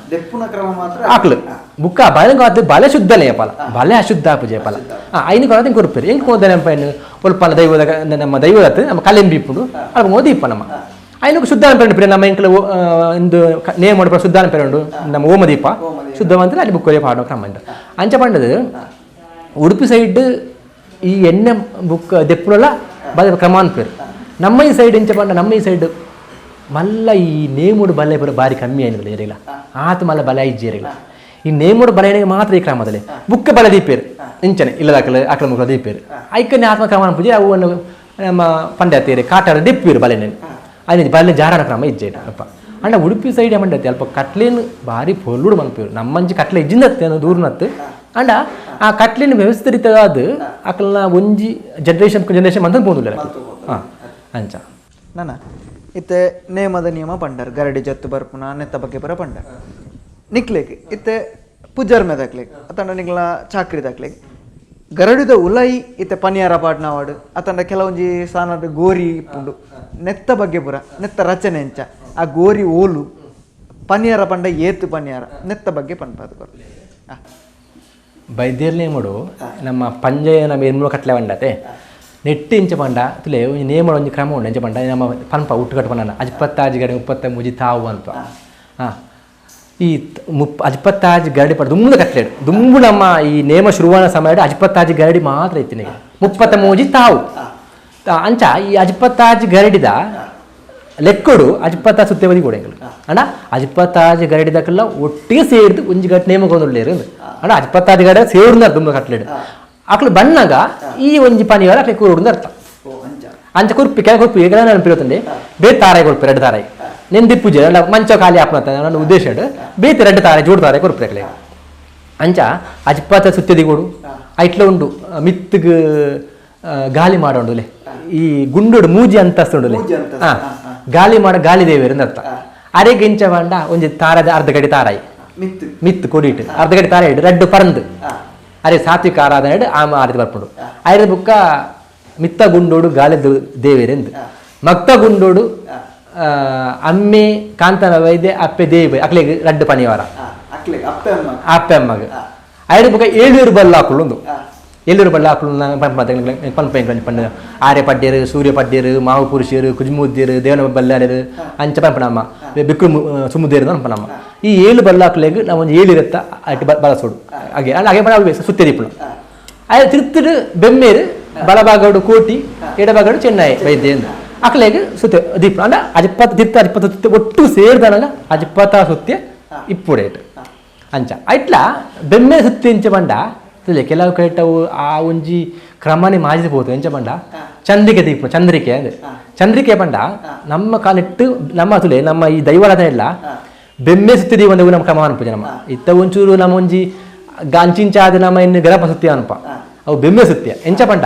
ಆಕ್ಲು ಬುಕ್ಕ ಬಲೆ ಕಾದು ಬಲೆ ಶುದ್ಧನೇ ಪಲ ಬಲೆ ಅಶುದ್ಧ ಪೂಜೆ ಪಲ ಐನ ಕೊರತೆ ಕೊರ್ಪೇರು ಎಂಕ್ ಕೋದನೆ ಪೈನ್ ಒಲ್ಪ ದೈವದ ನಮ್ಮ ದೈವದ ನಮ್ಮ ಕಲೆಂಬಿ ಇಪ್ಪುಂಡು ಅಲ್ಪ ಮೋದಿ ಇಪ್ಪ ನಮ್ಮ ಐನకు ಶುದ್ಧ ಪೇರು ನಮ್ಮ ಎಂಕ್ಲೆ ಇಂದು ನೇಮ ಮಾಡಪ್ಪ ಶುದ್ಧ ಪೇರುಂಡು ನಮ್ಮ ಓಮದೀಪ ಶುದ್ಧವಂತಲೇ ಅಲ್ಲಿ ಬುಕ್ ಪಾಡೋ ಕ್ರಮ ಅಂಚ ಪಂಡದು ಉಡುಪಿ ಸೈಡ್ ಈ ಎಣ್ಣೆ ಬುಕ್ ದೆಪ್ಪುಲ ಬಲೆ ಕ್ರಮ ಅನ್ಪೇರು. ನಮ್ಮ ಈ ಸೈಡ್ ಎಂಚ ಪಂಡ ನಮ್ಮ ಈ ಸೈಡ್ ಮಲ್ಲ ಈ ನೇಮುಡು ಬಲೆ ಪೂರ ಬಾರಿ ಕಮ್ಮಿ అయినది ಎರಿಲ್ಲ ಆತ ಮಲ್ಲ ಬಲೆ ಇಜ್ಜೇರಿಲ್ಲ ಈ ನೇಮುಡು ಬಲೆನಿಗೆ ಮಾತ್ರ ಈ ಕ್ರಮದಲ್ಲಿ ಬುಕ್ಕ ಬಲೆ ದೀಪೇರು ಇಂಚನೆ ಇಲ್ಲದಾಕಲು ಅಕ್ರಮ ಮುಖ ದೀಪೇರು ಐಕನೆ ಆತ್ಮ ಕ್ರಮ ಪೂಜೆ ಅವು ನಮ್ಮ ಪಂಡ್ಯಾತೇರಿ ಕಾಟಾಡ ದಿಪ್ಪೀರು ಬಲೆನೆ అయిన ಬಲೆ ಜಾರಣ ಕ್ರಮ ಇಜ್ಜೆ ಅಪ್ಪ ಅಂಡ ಉಡುಪಿ ಸೈಡ್ ಏಮಂಡತಿ ಅಲ್ಪ ಕಟ್ಲೇನು ಭಾರಿ ಪೊಲ್ಲುಡು ಮನ್ಪೇರು ನಮ್ಮಂಚಿ ಕಟ್ಲೆ ಇಜ್ಜಿಂದತ್ತೆ ದೂರನತ್ತು ಅಂಡ ಆ ಕಟ್ಲೇನು ವ್ಯವಸ್ಥಿತ ರೀತಿಯಾದ ಅಕಲ್ನ ಒಂಜಿ ಜನರೇಷನ್ ಜನರೇಷನ್ ಮಂತ ಪೋಂದುಲ್ಲ ಹಾಂ ಅಂಚ
ನಾನ ಇತ್ತೆ ನೇಮದ ನಿಯಮ ಪಂಡರ್ ಗರಡಿ ಜತ್ತು ಬರ್ಪುನ ನೆತ್ತ ಬಗ್ಗೆ ಪರ ಪಂಡರ್ ನಿಕ್ಲೇಕ್ ಇತ್ತೆ ಪೂಜಾರ್ ಮೇದಾಕ್ಲೇಕ್ ಅತಂಡ ನಿಕ್ಲ ಚಾಕ್ರಿ ದಾಕ್ಲೇಕ್ ಗರಡಿದ ಉಲೈ ಇತ್ತೆ ಪನಿಯಾರ ಪಾಡ್ನವಾಡು ಅತಂಡ ಕೆಲವೊಂಜಿ ಸಾನದ ಗೋರಿ ಇಪ್ಪುಂಡು ನೆತ್ತ ಬಗ್ಗೆ ಪುರ ನೆತ್ತ ರಚನೆ ಎಂಚ ಆ ಗೋರಿ ಓಲು ಪನಿಯಾರ ಪಂಡ ಏತು ಪನಿಯಾರ ನೆತ್ತ ಬಗ್ಗೆ ಪನ್ಪಾದು ಕೊರ್ಲೆ.
ಬೈದ್ಯರ್ ನೇಮಡು ನಮ್ಮ ಪಂಜಯ ನಮ್ಮ ಎನ್ಮೂಲ ಕಟ್ಲೆ వంಡತೆ ನೆಟ್ಟು ಇಂಚ ಪಂಡ ತುಲೆ ಒಂಜಿ ನೇಮಡು ಒಂಜಿ ಕ್ರಮ ಉಂಡು ಎಂಚ ಪಂಡ ನಮ್ಮ ಪನ್ಪ ಹುಟ್ಟುಕಟ್ಟು ಪಂಡ ಅಜ್ಪತ್ತಾಜಿ ಗಡಿ ಮುಪ್ಪತ್ತ ಮುಜಿ ತಾವು ಅಂತ ಈ ಅಜ್ಪತ್ತಾಜಿ ಗರಡಿ ಪಡ ದುಂಬುದ ಕಟ್ಲೇಡು ದುಂಬು ನಮ್ಮ ಈ ನೇಮ ಶುರುವಾನ ಸಮಯ ಅಜ್ಪತ್ತಾಜಿ ಗರಡಿ ಮಾತ್ರ ಇತ್ತಿನ ಮುಪ್ಪತ್ತ ಮೂಜಿ ತಾವು ಅಂಚ ಈ ಅಜ್ಪತ್ತಾಜಿ ಗರಡಿದ ಲೆಕ್ಕಡು ಅಜ್ಪತ್ತ ಸುತ್ತೇವದಿ ಕೂಡ ಅಣ್ಣ ಅಜ್ಪತ್ತಾಜಿ ಗರಡಿದಕ್ಕೆಲ್ಲ ಒಟ್ಟಿಗೆ ಸೇರಿದು ಒಂಜಿ ಗಟ್ಟ ನೇಮಕೊಂದುಳ್ಳೇರು ಅಣ್ಣ ಅಜ್ಪತ್ತಾಜಿ ಗರಡಿ ಸೇರುಂದ ದುಂಬು ಕಟ್ಲೇಡು ಅಕ್ಲು ಬಣ್ಣಗ ಈ ಒಂಜಿ ಪನಿವಾರ ಅಕ್ಲೆ ಕೂರುಡು ಅರ್ಥ ಅಂಚ ಕುರ್ಪಿ ಕೆಲ ಕುರ್ಪಿ ಈಗ ನೆನಪಿರುತ್ತಂದೆ ಬೇತೆ ತಾರಾಯಿ ಕೊಡ್ಪಿ ಎರಡು ತಾರಾಯಿ ನೆಂದಿ ಪೂಜೆ ಅಲ್ಲ ಮಂಚ ಖಾಲಿ ಆಪನ ನನ್ನ ಉದ್ದೇಶ ಬೇತೆ ಎರಡು ತಾರಾಯಿ ಜೋಡು ತಾರಾಯಿ ಕೊರ್ಪಿ ಅಕ್ಲೆ ಅಂಚ ಅಜ್ಪತ್ತ ಸುತ್ತದಿ ಕೊಡು ಐಟ್ಲ ಉಂಡು ಮಿತ್ತಗ್ ಗಾಲಿ ಮಾಡೋಂಡುಲೆ ಈ ಗುಂಡುಡು ಮೂಜಿ ಅಂತಸ್ತುಂಡುಲೆ ಹಾಂ ಗಾಲಿ ಮಾಡ ಗಾಲಿ ದೇವೇರು ಅರ್ಥ ಅರೆಗೆ ಇಂಚ ಬಂಡ ಒಂಜಿ ತಾರದ ಅರ್ಧ ಗಡಿ ತಾರಾಯಿ ಮಿತ್ತು ಕೊಡಿಟ್ಟು ಅರ್ಧ ಗಡಿ ತಾರಾಯಿ ಇಡು ರಡ್ಡು ಪರಂದು ಅರೆ ಸಾತ್ವಿಕ ಆರಾಧನೆ ಆಮ ಆರತಿ ಬರ್ಪುಂಡು ಐರ ಬುಕ್ಕ ಮಿತ್ತ ಗುಂಡೋಡು ಗಾಲಿ ದೇವೇರೆಂದು ಮಕ್ತ ಗುಂಡೋಡು ಅಮ್ಮೆ ಕಾಂತನ ವೈದ್ಯ ಅಪ್ಪೆ ದೇವ ಅಕ್ಲೆಗ್ ರಡ್ಡು ಪನಿವಾರ ಅಪ್ಪೆ ಅಮ್ಮಗ ಐರ ಬುಕ್ಕ ಏಳೂರು ಬಲ್ಲ ಹಾಕುಂಡು ಏಳೂರು ಬಲ್ಲ ಹಾಕುಂಡು ಪನ್ಪ ಪಂಡ ಆರ್ಯ ಪಡ್ಯರು ಸೂರ್ಯ ಪಡ್ಯರು ಮಾವು ಪುರುಷರು ಕುಜ್ಮುದ್ಯರು ದೇವನ ಬಲ್ಲಾರ್ಯರು ಅಂಚ ಪಂಪನಮ್ಮ ಬಿಕ್ರು ಸುಮುದೇರು ಪಂಪನಮ್ಮ ಈ ಏಳು ಬಲ್ಲಾಕ್ಲೆಗ್ ನಾವು ಒಂದು ಏಳು ಇರುತ್ತ ಅಟ್ ಬಳಸೋಡು ಹಾಗೆ ಅಲ್ಲ ಹಾಗೆ ಬಡ ಸುತ್ತೆ ದೀಪುನು ಅದೇ ತಿರುತ್ತಿಡು ಬೆಮ್ಮೇರು ಬಲಭಾಗಡು ಕೋಟಿ ಎಡಭಾಗಡು ಚೆನ್ನೈ ವೈದ್ಯ ಅಕ್ಲೆಗ್ ಸುತ್ತೆ ದೀಪ ಅಂಡ ಅಜ್ಪತ್ತ ತಿರ್ತ ಅಜ್ಪತ್ತ ಸುತ್ತೆ ಒಟ್ಟು ಸೇರಿದನಗ ಅಜ್ಪತ್ತ ಸುತ್ತೆ ಇಪ್ಪುಡೇಟ್ ಅಂಚ ಐಟ್ಲ ಬೆಮ್ಮೆ ಸುತ್ತಿ ಎಂಚ ಪಂಡ ತುಲೆ ಕೆಲವು ಕೈಟವು ಆ ಒಂಜಿ ಕ್ರಮನೇ ಮಾಜಿದ ಪೋತು ಎಂಚ ಪಂಡ ಚಂದ್ರಿಕೆ ದೀಪ ಚಂದ್ರಿಕೆ ಅಂದ್ರೆ ಚಂದ್ರಿಕೆ ಪಂಡ ನಮ್ಮ ಕಾಲಿಟ್ಟು ನಮ್ಮ ತುಲೆ ನಮ್ಮ ಈ ದೈವರಾಧನೆ ಇಲ್ಲ ಬೆಮ್ಮೆ ಸುತ್ತಿ ದೀಪ ನಮ್ಮ ಕ್ರಮ ಅನ್ಪುಜ ನಮ್ಮ ಇತ್ತ ಒಂಚೂರು ನಮ್ಮ ಒಂಜಿ ಗಾಂಚಿಂಚಾದ ನಮ್ಮ ಇನ್ನು ಗರಪ ಸುತ್ತಿ ಅನ್ಪ ಅವು ಬೆಮ್ಮೆ ಸುತ್ತಿಯ ಎಂಚ ಪಂಡ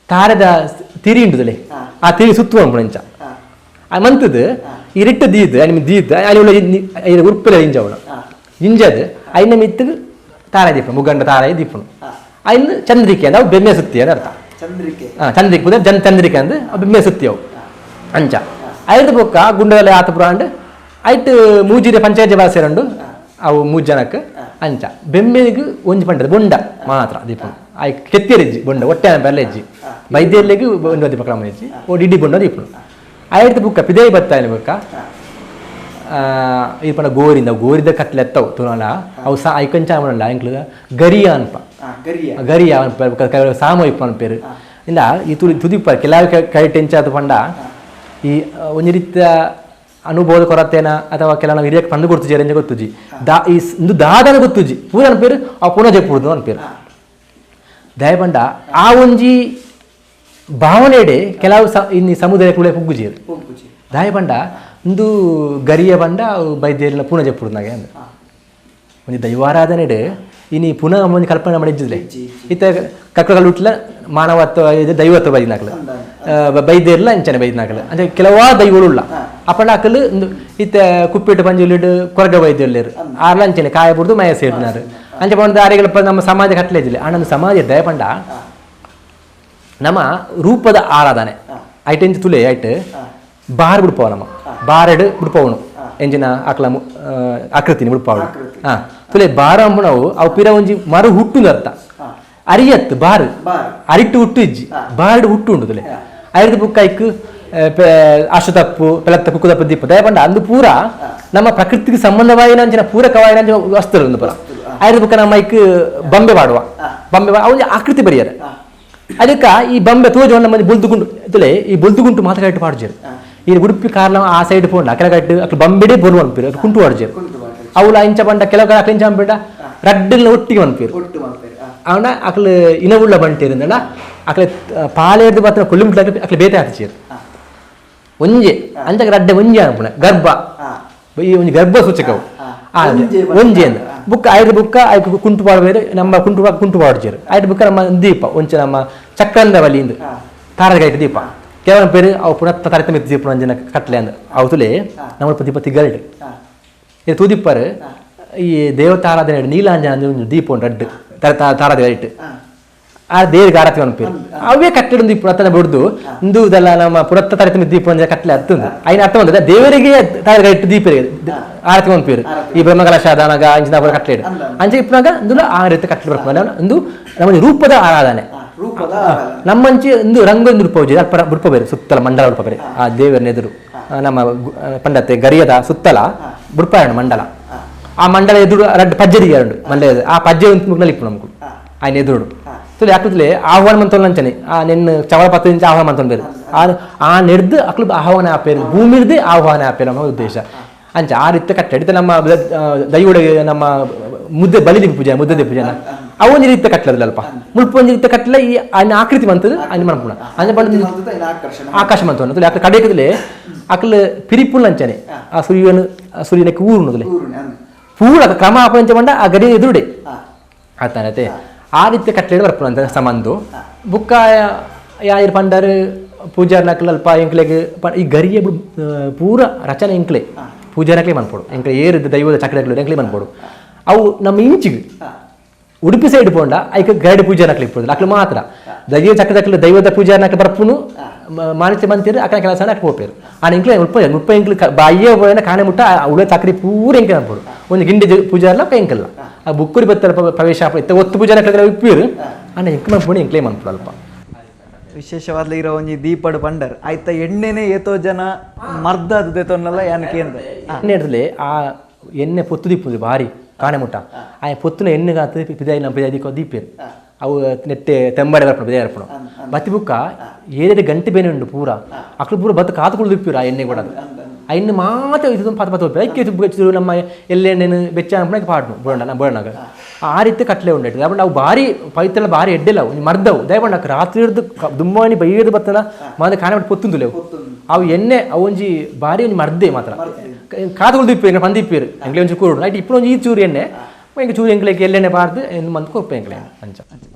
ತಾರೆದ ತಿರಿ ಉಂಟುದಲೆ ಆ ತಿರಿ ಸುತ್ತು ಅನ್ಪುಣ ಎಂಚ ಆ ಮಂತದ್ದು ಈ ರಿಟ್ಟು ದೀದ್ ಅನಿಮ ದೀದ್ ಅಲ್ಲಿ ಉರ್ಪಿಲ ಇಂಜವಣ ಇಂಜದು ಐನ ಮಿತ್ತು ತಾರ ದೀಪ ಮುಗಂಡ ತಾರ ದೀಪನು ಐನ್ ಚಂದ್ರಿಕೆ ಅಂದ್ರೆ ಅವು ಬೆಮ್ಮೆ ಸುತ್ತಿ ಅಂತ ಅರ್ಥ.
ಚಂದ್ರಿಕೆ
ಚಂದ್ರಿಕೆ ಪುದ ಜನ್ ಚಂದ್ರಿಕೆ ಅಂದ್ರೆ ಬೆಮ್ಮೆ ಸುತ್ತಿ ಅವು ಅಂಚ ಐದು ಬೊಕ್ಕ ಗುಂಡದಲ್ಲಿ ಆತ ಪುರಾಂಡ್ ಐಟ್ ಮೂಜಿರೆ ಪಂಚಾಯತ್ ಭಾಷೆ ಉಂಡು ಅವು ಮೂರು ಜನಕ್ಕೆ ಅಂಚ ಬೆಮ್ಮೆಗೆ ಒಂಜಿ ಪಂಡದ ಬೊಂಡ ಮಾತ್ರ ದೀಪ I ಕೆತ್ತಿಯರಿಜ್ಜಿ ಬೊಂಡ ಒಟ್ಟೆ ಬೆಲ್ಲ ಇಜ್ಜಿ ಬೈದ್ಯರ್ಲಿಗೆ ಬೊಂಡ ದೀಪ ಕ್ರಮ ಇಜ್ಜಿ ಓ ಇಡೀ ಬೊಂಡ ದೀಪನು ಐದು ಬುಕ್ಕ ಪಿದೇ ಬತ್ತಾಯಿನ ಬುಕ್ಕ ಈ ಪಂಡ ಗೋರಿಂದ ಗೋರಿದ ಕತ್ಲೆ ಎತ್ತವು ತುನಲ ಅವು ಸಾ ಐಕಂಚ ಮಾಡಲ್ಲ ಎಂಕ್ಲು ಗರಿಯ ಅನ್ಪ ಗರಿಯ ಅನ್ಪ ಸಾಮ ಇಪ್ಪ ಅನ್ಪೇರು ಇಲ್ಲ ಈ ತುದಿ ತುದಿಪ್ಪ ಕೆಲವು ಕೈ ಟೆಂಚಾದ ಪಂಡ ಈ ಒಂಜಿ ರೀತಿಯ ಅನುಭವದ ಕೊರತೆನ ಅಥವಾ ಕೆಲವು ನಾವು ಹಿರಿಯಕ್ಕೆ ಪಂಡು ಕೊಡ್ತುಜಿ ಅರೆಂಜ ಗೊತ್ತುಜಿ ದಾ ಈ ಇಂದು ದಾದನ ಗೊತ್ತುಜಿ ಪೂರ ಅನ್ಪೇರು ಆ ಪುನಃ ಜೆಪ್ಪುಡುದು ಅನ್ಪೇರು ದಯಪಂಡ ಆ ಒಂಜಿ ಭಾವನೆಡೆ ಕೆಲವು ಇನ್ನು ಸಮುದಾಯ ಕೂಡ ಪುಗ್ಗುಜಿ ದಾಯಪಂಡ ಇಂದು ಗರಿಯ ಬಂಡ ಬೈದ್ಯರ್ನ ಪುನಃ ಜೆಪ್ಪುಡುನಾಗೆ ಅಂದ ಒಂಜಿ ದೈವಾರಾಧನೆಡೆ ಇನಿ ಪುನಃ ಒಂಜಿ ಕಲ್ಪನೆ ಮಾಡಿದ್ದಿಲ್ಲ ಇತ್ತ ಕಕ್ಕಗಳು ಹುಟ್ಲ ಮಾನವತ್ವ ಇದು ದೈವತ್ವ ಬೈದಿನಾಕಲು ಬೈದೇರ್ಲ ಅಂಚನೆ ಬೈದಿನಾಕಲು ಅಂದ್ರೆ ಕೆಲವಾ ದೈವಗಳು ಉಳ್ಳ ಅಪ್ಪಣ ಅಕಲು ಇತ್ತ ಕುಪ್ಪಿಟ್ಟು ಪಂಜುಲಿಡು ಕೊರಗ ಬೈದ್ಯರ್ಲೇರು ಆರ್ಲ ಅಂಚನೆ ಕಾಯ ಬುಡ್ದು ಮಯ ಸೇರಿನಾರು ಅಂಚೆ ಬಂದ ಆರೆಗಳ ನಮ್ಮ ಸಮಾಜ ಕಟ್ಲೆ ಇದ್ದಿಲ್ಲ ಆ ನಮ್ಮ ಸಮಾಜ ದಯಪಂಡ ನಮ್ಮ ರೂಪದ ಆರಾಧನೆ ಐಟ್ ಎಂಚ ತುಲೆ ಐಟ್ ಬಾರ್ ಬಿಡ್ಪವ ನಮ್ಮ ಬಾರೆಡು ಬಿಡ್ಪವನು ಎಂಜಿನ ಆಕಲ ಆಕೃತಿನಿ ಬಿಡ್ಪವನು ಹಾಂ ತುಲೆ ಬಾರ ಅಂಬುನವು ಅವು ಪಿರ ಒಂಜಿ ಮರು ಹುಟ್ಟು ಅರ್ಥ ಅರಿಯತ್ತು ಬಾರು ಅರಿಟ್ಟು ಹುಟ್ಟು ಇಜ್ಜಿ ಬಾರಡು ಹುಟ್ಟು ಉಂಟು ತುಲೆ ಐದು ಬುಕ್ ಐಕ್ ಅಶ್ವತಪ್ಪು ಪೆಲತ್ತ ಕುಕ್ಕುದಪ್ಪು ದೀಪ ದಯಪಂಡ ಅಂದು ಪೂರ ನಮ್ಮ ಪ್ರಕೃತಿಗೆ ಸಂಬಂಧವಾಯಿನ ಅಂಚಿನ ಪೂರಕವಾಯಿನ ಅಂಚಿನ ವಸ್ತು ಒಂದು ಪೂರ ಐದು ಬುಕ್ಕ ನಮ್ಮ ಐಕ್ ಬೊಂಬೆ ಪಾಡುವ ಬೊಂಬೆ ಅವು ಆಕೃತಿ ಬರಿಯರ ಅದಕ್ಕೆ ಈ ಬೊಂಬೆ ತೋಜು ನಮ್ಮ ಬುಲ್ದುಗುಂಡು ತುಲೆ ಈ ಬುಲ್ದುಗುಂಟು ಮಾತ್ರ ಪಾಡ್ಜೇರು ಈ ಉಡುಪಿ ಕಾರ್ಲ ಆ ಸೈಡ್ ಪೋಂಡ ಕೆಲಗಟ್ಟು ಅಕ್ಲು ಬಂಬಿಡೆ ಬೊರು ಅನ್ಪೀರು ಅಕ್ಲು ಕುಂಟು ವಾಡ್ಜೇರು ಅವುಲ ಇಂಚ ಬಂಡ ಕೆಲವು ಅಕ್ಲು ಇಂಚ ಅಂಬಿಡ ರಡ್ಡಲ್ನ ಒಟ್ಟಿಗೆ ಅನ್ಪೀರು ಅವನ ಅಕ್ಲು ಇನವುಳ್ಳ ಬಂಟೇರಿಂದಲ್ಲ ಅಕ್ಲೆ ಪಾಲೇರ್ದು ಮಾತ್ರ ಕೊಲ್ಲಿಮುಟ್ಲ ಅಕ್ಲು ಬೇತೆ ಆತಿಚೇರು ಒಂಜೆ ಅಂಚ ರಡ್ಡೆ ಒಂಜೆ ಅನ್ಪುಣ ಗರ್ಭ ಈ ಒಂಜಿ ಗರ್ಭ ಸೂಚಕವು ಒಂಜೆ ಅಂದ ಬುಕ್ಕ ಐದು ಬುಕ್ಕ ಐಕು ಕುಂಟು ಪಾಡ್ಬೇರು ನಮ್ಮ ಕುಂಟು ಕುಂಟು ಪಾಡ್ಜೇರು ಐದು ಬುಕ್ಕ ನಮ್ಮ ದೀಪ ಒಂಚೆ ನಮ್ಮ ಚಕ್ರಂದ ಬಲಿಯಿಂದ ತಾರಗೈಟ್ ದೀಪ ಕೇವಲ ಪೇರು ಅವು ಪುನಃ ತಾರತಮ್ಯ ದೀಪ ಅಂಜನ ಕಟ್ಲೆ ಅಂದ ಅವು ತುಲೆ ನಮ್ಮ ದೀಪ ತಿಗಲ್ಡ್ ಇದು ತೂದಿಪ್ಪರು ಈ ದೇವತಾರಾಧನೆ ನೀಲಾಂಜನ ಅಂದ್ರೆ ಒಂದು ದೀಪ ಉಂಟು ಅಡ್ಡು ತಾರಾದ ಇಟ್ಟು ಆ ದೇವ್ರಿಗೆ ಆರತಿ ಅನ್ಪೇರು ಅವೇ ಕಟ್ಟಡ ದೀಪ ಪುನಃ ಬಿಡ್ದು ಇಂದು ಇದೆಲ್ಲ ನಮ್ಮ ಪುರತ್ತ ತಾರತಮ್ಯ ದೀಪ ಅಂದ್ರೆ ಕಟ್ಲೆ ಹತ್ತುಂದು ಐನ ಅರ್ಥ ಬಂದದ ದೇವರಿಗೆ ತಾರಗ ಇಟ್ಟು ದೀಪ ಆರತಿ ಅನ್ಪೇರು ಈ ಬ್ರಹ್ಮಕಲಶ ದಾನಗ ಅಂಚಿನ ಕಟ್ಲೆ ಅಂಚೆ ಇಪ್ಪನಾಗ ಇಂದುಲ ಆ ರೀತಿ ಕಟ್ಲೆ ಬರ್ಪುನ ಇಂದು ನಮ್ಮ ರೂಪದ ಆರಾಧನೆ ನಮ್ಮಂಚಿ ಒಂದು ರಂಗೊಂದು ರೂಪ ಅಲ್ಪ ರೂಪ ಬೇರೆ ಸುತ್ತಲ ಮಂಡಲ ರೂಪ ಬೇರೆ ಆ ದೇವರನ್ನ ಎದುರು ನಮ್ಮ ಪಂಡತೆ ಗರಿಯದ ಸುತ್ತಲ ಬುಡ್ಪಾಯಣ ಮಂಡಲ ಆ ಮಂಡಲ ಎದುರು ರಡ್ಡು ಪಜ್ಜೆ ಎರಡು ಮಂಡಲ ಆ ಪಜ್ಜೆ ಒಂದು ಮುಗ್ನಲ್ಲಿ ಇಪ್ಪು ನಮ್ಗೆ ఆయన ಎದುರುಡು ತುಲೆ ಯಾಕಂದ್ರೆ ಆಹ್ವಾನ ಮಂತೋಲ್ ಅಂಚನೆ ಆ ನಿನ್ನ ಚವಳ ಪತ್ತು ಇಂಚ ಆಹ್ವಾನ ಮಂತೋಲ್ ಬೇರೆ ಆ ಆ ನೆಡ್ದು ಅಕ್ಲು ಆಹ್ವಾನ ಆಪೇರು ಭೂಮಿರ್ದು ಆಹ್ವಾನ ಆಪೇರು ನಮ್ಮ ಉದ್ದೇಶ ಅಂಚ ಆ ರೀತಿ ಕಟ್ಟೆ ನಮ್ಮ ದೈವಡ ನಮ್ಮ ಮುದ್ದೆ ಬಲಿ ಪೂಜೆ ಮುದ್ದೆ ಪೂಜೆನ ಅವು ಒಂಜಿ ರೀತಿ ಕಟ್ಲದಲ್ಲ ಅಲ್ಪ ಮುಲ್ಪ ಒಂಜಿ ರೀತಿ ಕಟ್ಲೆ ಈ ఆయన ಆಕೃತಿ ಮಂತದ ఆయన ಮನಪುಣ ಅಂಚ ಬಂದು ಆಕಾಶ ಮಂತ ಅಕ್ಲು ಕಡೆಕದಲೆ ಅಕ್ಲು ಪಿರಿಪುಲ್ ಅಂಚನೆ ಆ ಸೂರ್ಯನ ಸೂರ್ಯನಕ್ಕೆ ಊರುನದಲೆ ಪೂರ ಕ್ರಮ ಅಪಂಚ ಬಂಡ ಆ ಗಡಿ ಎದುರುಡೆ ಆತನತೆ ಆ ರೀತಿ ಕಟ್ಲೆ ಬರ್ಪುಣ ಅಂತ ಸಂಬಂಧ ಬುಕ್ಕ ಯಾರು ಪಂಡರು ಪೂಜಾರ್ನಕ್ಲು ಅಲ್ಪ ಎಂಕ್ಲೆಗ್ ಈ ಗರಿಯ ಪೂರ ರಚನೆ ಎಂಕ್ಲೆ ಪೂಜಾರ್ನಕ್ಲೆ ಮನ್ಪೋಡು ಎಂಕ್ಲೆ ಏರಿದ ದೈವದ ಚಕ್ರಗಳು ಎಂಕ್ಲೆ ಮನ್ಪೋಡು ಅವು ನಮ್ಮ ಇಂಚಿಗೆ ಉಡುಪಿ ಸೈಡ್ ಪೋಂಡ ಐಕ ಗರಡಿ ಪೂಜಾರ್ನಕ್ಲೆ ಇಪ್ಪುದು ಅಕ್ಲು ಮಾತ್ರ ದೈವ ಚಕ್ರದಕ್ಲು ದೈವದ ಪೂಜಾರ್ನಕ್ಲೆ ಬರ್ಪುನು ಮಾನಿತ್ಯ ಮಂತಿರು ಅಕ್ಕನ ಕೆಲಸ ಅಕ್ಕ ಪೋಪೇರು ಆ ಎಂಕ್ಲೆ ಮುಲ್ಪ ಮುಲ್ಪ ಎಂಕ್ಲು ಬಾಯಿಯ ಬೋಯನ ಕಾಣೆ ಮುಟ್ಟ ಉಳ ಚಕ್ರಿ ಪೂರ ಎಂಕ್ಲೆ ಅನ್ಪೋಡು ಒಂದು ಗಿಂಡಿ ಪೂಜಾರ್ಲ ಎಂಕಲ್ಲ ಆ ಬುಕ್ಕುರಿ ಬತ್ತರ ಪ್ರವೇಶ ಇತ್ತ ಒತ್ತು ಪೂಜಾರ್ನಕ್ಲೆ ಇಪ್ಪೀರು ಅಣ್ಣ ಎಂಕ್ ಮನ್ಪುಣಿ ಎಂಕ್ಲೆ ಮನ್ಪುಡು ಅಲ್ಪ
ವಿಶೇಷವಾದ ಇರೋ ಒಂಜಿ ದೀಪಡ್ ಪಂಡರ್ ಆಯ್ತ ಎಣ್ಣೆನೆ ಏತೋ ಜನ ಮರ್ದಾದ ದೇತೋನ್ನಲ್ಲ ಯಾನಕ್ಕೆ ಅಂದ
ಎಣ್ಣೆ ಹಿಡ್ದಲೆ ಆ ಎಣ್ಣೆ ಪೊತ್ತು ದೀಪುದು ಭಾರಿ ಕಾಣೆ ಮುಟ್ಟ ಆ ಪೊತ್ತುನ ಎಣ್ಣೆ ಗಾತು ಪಿದಾಯಿ ನಮ್ಮ ಪಿದಾಯಿ ದೀಪ ದೀಪೇರು ಅವು ನೆಟ್ಟೆ ತೆಂಬಡೆ ಬರ್ಪಣ ಪಿದಾಯಿ ಬರ್ಪಣ ಬತ್ತಿ ಬುಕ್ಕ ಏರೆಡು ಗಂಟೆ ಬೇನೆ ಉಂಡು ಪೂರ ಅಕ್ಲು ಪೂರ ಬತ್ತು ಕಾತುಕೊಂಡು ದೀಪಿರು ಆ ಎಣ್ಣೆ ಕೂಡ ಐನ್ ಮಾತ್ರ ಇದು ಪತ ಪತ ಐಕ್ಕೆ ನಮ್ಮ ಎಲ್ಲೆಣ್ಣೆನು ಬೆಚ್ಚ ಅನ್ಪಣಕ್ಕೆ ಪಾಡ್ನು ಬೋಡಣ್ಣ ಬೋಡಣ್ಣಗ ಆ ರೀತಿ ಕಟ್ಲೆ ಉಂಡೈತೆ. ದಯಪಂಡ ಅವು ಭಾರಿ ಪವಿತ್ರ ಭಾರಿ ಎಡ್ಡೆಲ್ಲ ಅವು ಮರ್ದವು. ದಯಪಂಡ ರಾತ್ರಿ ಹಿಡ್ದು ದುಮ್ಮಾನಿ ಬೈಯ್ದು ಬತ್ತನ ಮಾದ ಕಾಣೆ ಪೊತ್ತುಂದುಲೆವು ಅವು ಎಣ್ಣೆ ಅವು ಒಂಜಿ ಭಾರಿ ಒಂಜಿ ಮರ್ದೆ ಮಾತ್ರ ಕಾದುಗಳು ದಿಪ್ಪೇರು ಎಂಗ್ಲ ಪಂದಿಪ್ಪೇರು ಎಂಗ್ಲೆ ಒಂಜಿ ಕೂಡು ನೈಟ್ ಇಪ್ಪು ಒಂಜಿ ಈ ಚೂರು ಎಣ್ಣೆ ಎಂಗೆ ಚೂರು ಎಂಗ್ಲೆಗೆ ಎಲ್ಲೆಣ್ಣೆ ಬಾರ್ದು ಎನ್ನು ಮಂತ್ ಕೊರ್ಪೆ ಎಂಗ್ಲೆ ಅಂಚ.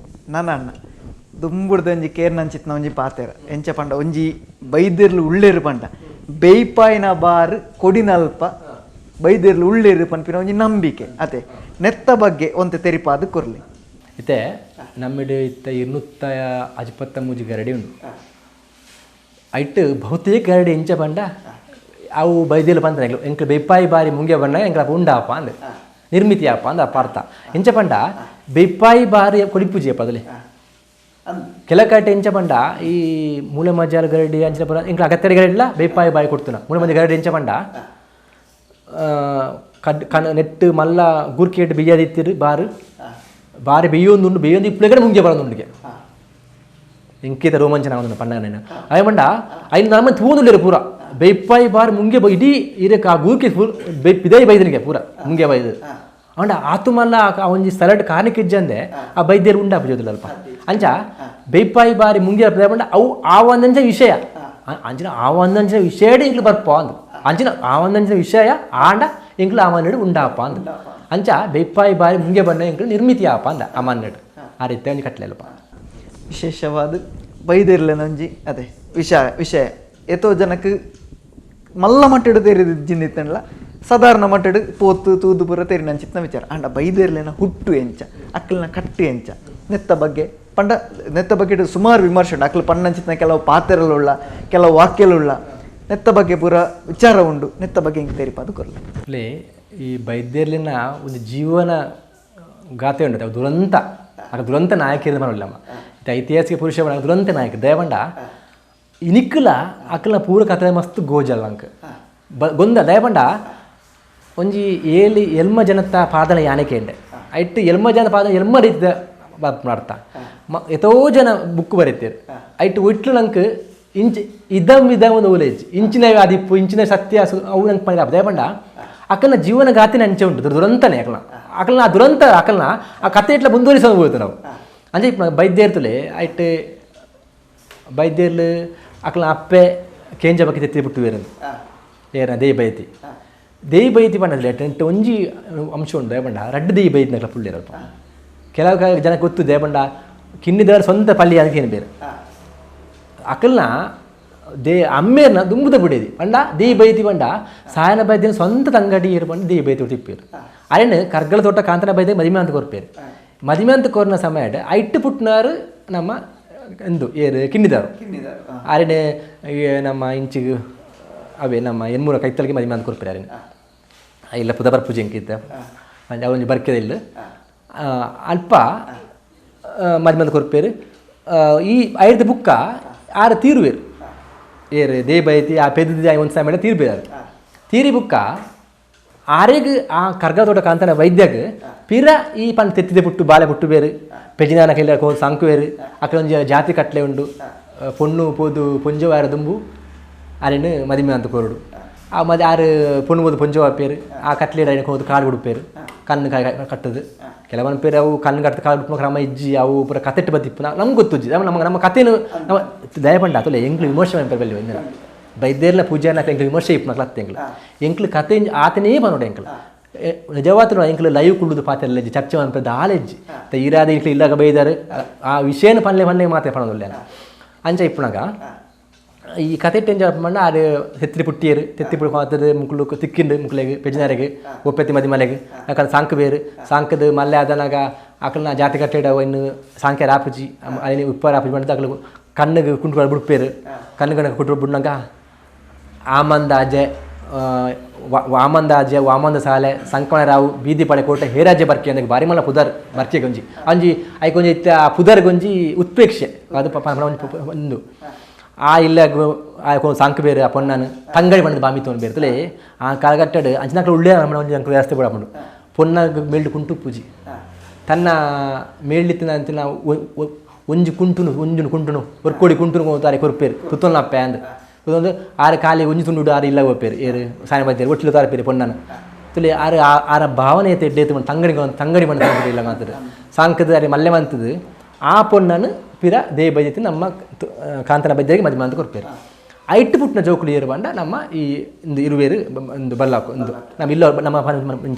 ನನ್ನ ಅಣ್ಣ ದುಂಬುಡ್ದ ಒಂಜಿ ಕೇರ್ನಂಚಿತ್ನ ಒಂಜಿ ಪಾತೆರ ಎಂಚ ಪಂಡ ಒಂಜಿ ಬೈದಿರ್ಲು ಉಳ್ಳೇರು ಪಂಡ ಬೇಯ್ಪಾಯಿನ ಬಾರ್ ಕೊಡಿನಲ್ಪ ಬೈದಿರ್ಲು ಉಳ್ಳೇರು ಪನ್ಪಿನ ಒಂಜಿ ನಂಬಿಕೆ ಅತೆ ನೆತ್ತ ಬಗ್ಗೆ ಒಂತೆ ತೆರಿಪಾದ ಕೊರ್ಲಿ.
ಇತ್ತೆ ನಮ್ಮಿಡು ಇತ್ತ 253 ಗರಡಿ ಉಂಡು. ಐಟ್ ಬಹುತೇಕ ಗರಡಿ ಎಂಚ ಪಂಡ ಅವು ಬೈದಿರ್ಲು ಪಂತ ಎಂಕ್ಲು ಬೇಯ್ಪಾಯಿ ಬಾರಿ ಮುಂಗೆ ಬಣ್ಣ ಎಂಕ್ಲ ಉಂಡಾಪ ಅಂದ್ ನಿರ್ಮಿತಿ ಆಪ ಅಂದ ಅಪ್ಪ ಅರ್ಥ. ಎಂಚ ಪಂಡ ಬೇಯ್ಪಾಯಿ ಬಾರಿ ಕೊಡಿಪೂಜೆ ಅಪ್ಪ ಅದಲ್ಲಿ ಕೆಲಕಟ್ಟೆ ಎಂಚ ಪಂಡ ಈ ಮೂಲೆ ಮಜಾಲ ಗರಡಿ ಅಂಚಿನ ಪಂಡ ಎಂಕ್ಲ ಅಗತ್ಯಡೆ ಗರಡಿಲ್ಲ ಬೇಯ್ಪಾಯಿ ಬಾರಿ ಕೊಡ್ತುನ ಮೂಲೆ ಮಜ ಗರಡಿ ಎಂಚ ಪಂಡ ಕಡ್ ಕಣ ನೆಟ್ಟು ಮಲ್ಲ ಗುರ್ಕೇಟ್ ಬಿಯ್ಯದಿತ್ತಿರು ಬಾರು ಬಾರಿ ಬೆಯ್ಯೊಂದುಂಡು ಬೆಯ್ಯೊಂದು ಇಪ್ಪುಲೆಗಡೆ ಮುಂಗೆ ಬರೋದುಂಡಿಗೆ ಎಂಕೇತ ರೋಮಾಂಚನ ಆವೊಂದುಂಡು ಪಂಡ ನಾನು ಅಯ್ಯ ಪಂಡ ಐನು ನಮ್ಮ ತೂವೊಂದುಲ್ಲೆರ್ ಪೂರ ಬೇಯ್ಪಾಯಿ ಬಾರಿ ಮುಂಗೆ ಇಡೀ ಇರಕ್ಕೆ ಆ ಗೂರ್ಕೆ ಪಿದೈ ಬೈದನಿಗೆ ಪೂರ ಮುಂಗೆ ಬೈದು ಅಂಡ ಆತು ಮಲ್ಲ ಆ ಒಂಜಿ ಸ್ಥಳಡ್ ಕಾರಣಕ್ಕಿಜ್ಜಂದೆ ಆ ಬೈದ್ಯರು ಉಂಡಾಪ ಜೋದಿಲ್ಲ ಅಲ್ಪ ಅಂಚ ಬೇಯ್ಪಾಯಿ ಬಾರಿ ಮುಂಗೆ ಪಂಡ ಅವು ಆ ಒಂದಂಚ ವಿಷಯ ಅಂಚಿನ ಆ ಒಂದಂಚಿನ ವಿಷಯಡೆ ಇಂಗ್ಲು ಬರ್ಪ ಅಂದು ಅಂಚಿನ ಆ ಒಂದಂಚಿನ ವಿಷಯ ಆಂಡ ಇಂಗ್ಲು ಆ ಮನ್ನಡು ಉಂಡಾಪ ಅಂದು ಅಂಚ ಬೇಯ್ಪಾಯಿ ಬಾರಿ ಮುಂಗೆ ಬಣ್ಣ ಇಂಗ್ಲು ನಿರ್ಮಿತಿ ಆಪ ಅಂದ ಆ ಮನ್ನಡು ಆ ರೀತಿ ಒಂಜಿ ಕಟ್ಲೆಲ್ಪ.
ವಿಶೇಷವಾದ ಬೈದಿರ್ಲೆನ ಒಂಜಿ ಅದೇ ವಿಷಯ ವಿಷಯ ಏತೋ ಜನಕ್ಕೆ ಮಲ್ಲ ಮಟ್ಟಡು ತೆರಿದ ಜಿಂದಿತ್ತನ್ಲ ಸಾಧಾರಣ ಮಟ್ಟಡು ಪೋತು ತೂದು ಪೂರ ತೆರಿನಂಚಿತ್ನ ವಿಚಾರ ಅಂಡ ಬೈದಿರ್ಲೆನ ಹುಟ್ಟು ಎಂಚ ಅಕ್ಕಲ್ನ ಕಟ್ಟು ಎಂಚ ನೆತ್ತ ಬಗ್ಗೆ ಪಂಡ ನೆತ್ತ ಬಗ್ಗೆ ಸುಮಾರು ವಿಮರ್ಶೆ ಉಂಡು. ಅಕ್ಕಲು ಪಣ್ಣಂಚಿತ್ನ ಕೆಲವು ಪಾತೆರಲುಳ್ಳ ಕೆಲವು ವಾಕ್ಯಲುಳ್ಳ ನೆತ್ತ ಬಗ್ಗೆ ಪೂರ ವಿಚಾರ ಉಂಡು. ನೆತ್ತ ಬಗ್ಗೆ ಹಿಂಗೆ ತೆರಿಪಾದು ಕೊರ್ಲೆ.
ಅಲ್ಲಿ ಈ ಬೈದ್ಯರ್ಲಿನ ಒಂದು ಜೀವನ ಗಾಥೆ ಉಂಟು ಅದು ದುರಂತ ಆಗ ದುರಂತ ನಾಯಕರು ಮಾಡೋಲ್ಲಮ್ಮ ಇದು ಐತಿಹಾಸಿಕ ಪುರುಷ ದುರಂತ ನಾಯಕ ದಯವಂಡ ಇನಿಕ್ಕಲ ಅಕ್ಕಲ ಪೂರ ಕಥೆ ಮಸ್ತ್ ಗೋಜಲ್ ಅಂಕ ಗೊಂದ ದಯಪಂಡ ಒಂಜಿ ಏಲಿ ಎಲ್ಮ ಜನತ್ತ ಪಾದನ ಯಾನಕ್ಕೆ ಎಂಡೆ ಐಟ್ ಎಲ್ಮ ಜನ ಪಾದ ಎಲ್ಮ ರೀತಿದ ಮಾಡ್ತಾ ಎತೋ ಜನ ಬುಕ್ ಬರೀತೀರು ಐಟ್ ಒಟ್ಲು ನಂಗೆ ಇಂಚ್ ಇದಂ ಇದಂ ಒಂದು ಓಲೇಜ್ ಇಂಚಿನ ಅದಿಪ್ಪು ಇಂಚಿನ ಸತ್ಯ ಅವು ನಂಗೆ ಪಂಡ ದಯಪಂಡ ಅಕ್ಕನ ಜೀವನ ಗಾತಿನ ಅಂಚೆ ಉಂಟು ದುರಂತನೇ ಅಕಲ್ನ ಅಕಲ್ನ ಆ ದುರಂತ ಅಕಲ್ನ ಆ ಕತೆ ಇಟ್ಲ ಮುಂದುವರಿಸೋದು ಹೋಯ್ತು ನಾವು ಅಂಚೆ ಇಪ್ಪ ಬೈದ್ಯರ್ತಲೆ ಐಟ್ ಬೈದ್ಯರ್ಲು ಅಕಲ್ನ ಅಪ್ಪೆ ಕೇಂಜ ಬಗ್ಗೆ ತೆತ್ತಿ ಬಿಟ್ಟು ಬೇರೆ ಏನ ದೇಯಿ ಬೈತಿ ದೇಯಿ ಬೈತಿ ಪಂಡಲೆ ಟೆಂಟ್ ಒಂಜಿ ಅಂಶ ಉಂಟು ದಯಪಂಡ ರಡ್ಡು ದೇಯಿ ಬೈತಿನಕ್ಲ ಪುಳ್ಳಿರಲ್ಪ ಕೆಲವು ಜನ ಗೊತ್ತು ದಯಪಂಡ ಕಿನ್ನಿದವರ ಸ್ವಂತ ಪಲ್ಲಿ ಅದಕ್ಕೇನು ಬೇರೆ ಅಕಲ್ನ they ಅಮ್ಮೇರ್ನ ದುಂಬುದ ಬಿಡೇದಿ ಪಂಡ ದೇಯಿ ಬೈತಿ ಪಂಡ ಸಾಯನ ಬೈದಿನ ಸ್ವಂತ ತಂಗಡಿ ಇರು ಪಂಡ ದೇಯಿ ಬೈತಿ ತಿಪ್ಪೇರು ಅರೆನ್ ಕರ್ಗಲ ತೋಟ ಕಾಂತನ ಬೈದೆ ಮದಿಮೆ ಅಂತ ಕೊರ್ಪೇರು ಮದಿಮೆ ಅಂತ ಕೋರ್ನ ಸಮಯ ಐಟ್ಟು ಪುಟ್ನಾರು ನಮ್ಮ ಎಂದು ಏರು ಕಿನ್ನಿದಾರು ಅರೆನೆ ನಮ್ಮ ಇಂಚಿಗೆ ಅವೇ ನಮ್ಮ ಎನ್ಮೂರ ಕೈತಲಿಗೆ ಮದಿಮೆ ಅಂತ ಕೊರ್ಪೇರು ಅರೆನ್ ಇಲ್ಲ ಪುದಬರ್ ಪೂಜೆ ಅಂಕಿತ್ತ ಅವೊಂಜಿ ಬರ್ಕೆದ ಇಲ್ಲ ಅಲ್ಪ ಮದಿಮೆ ಅಂತ ಕೊರ್ಪೇರು ಈ ಐದು ಬುಕ್ಕ ಆರು ತೀರುವೇರು ಏರು they ಬೈತಿ ಆ ಪೆದ್ದ ಒಂದು ಸಮಯ ತೀರ್ಬೇರು ತೀರಿ ಬುಕ್ಕ ಆರೆಗ್ ಆ ಕರ್ಗ ತೋಟ ಕಾಂತನ ವೈದ್ಯಗ್ ಪಿರ ಈ ಪನ್ ತೆತ್ತಿದೆ ಪುಟ್ಟು ಬಾಲೆ ಪುಟ್ಟು ಬೇರು ಪೆಜಿನಾನ ಕೈಲ ಸಂಕುವೇರು ಅక్కడ ಒಂಜಿ ಜಾತಿ ಕಟ್ಲೆ ಉಂಡು ಪೊಣ್ಣು ಪೋದು ಪೊಂಜೋ ಆರ ದುಂಬು ಅರೆನು ಮದಿಮೆ ಅಂತ ಕೋರುಡು ಆ ಮದಿ ಆರು ಪೊಣ್ಣು ಹೋದು ಪೊಂಜೋ ಪೇರು ಆ ಕಟ್ಲೆ ಐನ ಹೋದು ಕಾಡು ಬಿಡುಪೇರು ಕಣ್ಣು ಕಟ್ಟದು ಕೆಲವೊಂದು ಪೇರು ಅವು ಕಣ್ಣು ಕಟ್ಟು ಕಾಡು ಬಿಟ್ಟು ಕ್ರಮ ಇಜ್ಜಿ ಅವು ಪೂರ ಕತೆಟ್ಟು ಬತ್ತಿಪ್ಪು ನಮ್ಗೆ ಗೊತ್ತುಜ್ಜಿ ನಮ್ಮ ನಮ್ಮ ಕಥೆನು ನಮ್ಮ ದಯಪಂಡ ಆತಲ್ಲ ಎಂಕ್ಲು ವಿಮರ್ಶೆ ಪೇರು ಬಲ್ಲಿ ಒಂದಿನ ಬೈದೇರ್ಲ ಪೂಜೆನ ಎಂಕ್ಲು ವಿಮರ್ಶೆ ಇಪ್ಪು ಅತ್ತೆ ಎಂಕ್ಲು ಎಂಕ್ಲು ಕತೆ ಆತನೇ ಬನ್ನೋಡು ಎಂಕ್ಲು ನಿಜವಾತ್ರ ಎಂಕ್ಲು ಲೈವ್ ಕುಳ್ಳುದು ಪಾತೆಲ್ಲ ಚರ್ಚೆ ಮನ್ಪೆ ದಾಲೆಜ್ಜಿ ಇರಾದ ಎಂಕ್ಲು ಇಲ್ಲಾಗ ಬೈದಾರು ಆ ವಿಷಯನ ಪನ್ಲೆ ಪನ್ಲೆ ಮಾತೆ ಪಣೋದಿಲ್ಲ ಅಂಚ ಇಪ್ಪುನಾಗ ಈ ಕತೆ ಟೆಂಜ ಪಂಡ ಆರು ತೆತ್ತಿರಿ ಪುಟ್ಟಿಯರು ತೆತ್ತಿ ಪುಡಿ ಮಾತದ ಮುಕ್ಳು ತಿಕ್ಕಿಂಡು ಮುಕ್ಲೆಗ್ ಪೆಜಿನಾರೆಗ್ ಒಪ್ಪೆತ್ತಿ ಮದಿ ಮಲೆಗ್ ಅಕಲ್ ಸಾಂಕ್ ಬೇರು ಸಾಂಕದ ಮಲ್ಲೆ ಆದನಾಗ ಅಕಲ್ನ ಜಾತಿ ಕಟ್ಟೆಡ ಇನ್ನು ಸಾಂಕ್ಯ ರಾಪುಜಿ ಅಲ್ಲಿ ಉಪ್ಪ ರಾಪುಜಿ ಮಾಡಿದ ಅಕಲು ಕಣ್ಣಿಗೆ ಕುಂಟು ಬಿಡ್ಪೇರು ಕಣ್ಣು ಕಣ್ಣು ಕುಂಟು ಬಿಡ್ನಾಗ ಆಮಂದಾಜೆ ವಾಮಂದಾಜೆ ವಾಮಂದ ಸಾಲೆ ಸಂಕಣರಾವು ಬೀದಿ ಪಡೆ ಕೋಟೆ ಹೇರಾಜ್ಯ ಬರ್ಕೆ ಅಂದ್ರೆ ಬಾರಿ ಮಲ್ಲ ಪುದರ್ ಬರ್ಕೆ ಗೊಂಜಿ ಅಂಜಿ ಐಕೊಂಜಿ ಇತ್ತ ಆ ಪುದರ್ ಗೊಂಜಿ ಉತ್ಪ್ರೇಕ್ಷೆ ಅದು ಒಂದು ಆ ಇಲ್ಲ ಸಾಂಕ್ ಬೇರೆ ಆ ಪೊಣ್ಣನು ತಂಗಡಿ ಬಣ್ಣದ ಬಾಮಿ ತೋನ್ ಬೇರೆ ತುಲೆ ಆ ಕಾಲಗಟ್ಟಡು ಅಂಚಿನಕ್ಲ ಉಳ್ಳೇ ನಮ್ಮ ಒಂಜಿ ಅಂಕ ವ್ಯವಸ್ಥೆ ಬಿಡಪುಂಡು ಪೊನ್ನಾಗ ಮೇಲ್ಡು ಕುಂಟು ಪೂಜಿ ತನ್ನ ಮೇಳ್ಳಿತ್ತಿನ ಅಂಚಿನ ಒಂಜಿ ಕುಂಟುನು ಒಂಜುನು ಕುಂಟುನು ಒರ್ಕೋಡಿ ಕುಂಟುನು ಹೋಗ್ತಾರೆ ಕೊರ್ಪೇರು ತುತ್ತೊಲ್ನ ಅಪ್ಪೆ ಅಂದ್ ಒಂದು ಆರು ಖಾಲಿ ಒಂಜಿ ತುಂಡು ಆರು ಇಲ್ಲ ಒಪ್ಪೇರು ಏರು ಸಾಯನ ಬೈದ್ಯರು ಒಟ್ಟಿಲು ತಾರಪೇರು ಪೊಣ್ಣನ ತುಲಿ ಆರು ಆರ ಭಾವನೆ ಎಡ್ಡೆ ತಂಗಡಿ ತಂಗಡಿ ಮಣ್ಣ ಇಲ್ಲ ಮಾತ್ರ ಸಾಂಕದ ಅರೆ ಮಲ್ಲೆ ಮಂತದು ಆ ಪೊಣ್ಣನು ಪಿರ they ಬೈದ್ಯತಿ ನಮ್ಮ ಕಾಂತನ ಬೈದ್ಯರಿಗೆ ಮದುವೆ ಅಂತ ಕೊರ್ಪೇರು. ಐಟ್ ಪುಟ್ಟಿನ ಜೋಕುಲು ಏರು ಬಂಡ ನಮ್ಮ ಈ ಇಂದು ಇರುವೇರು ಒಂದು ಬಲ್ಲಾಕು ಒಂದು ನಮ್ಮ ಇಲ್ಲ ನಮ್ಮ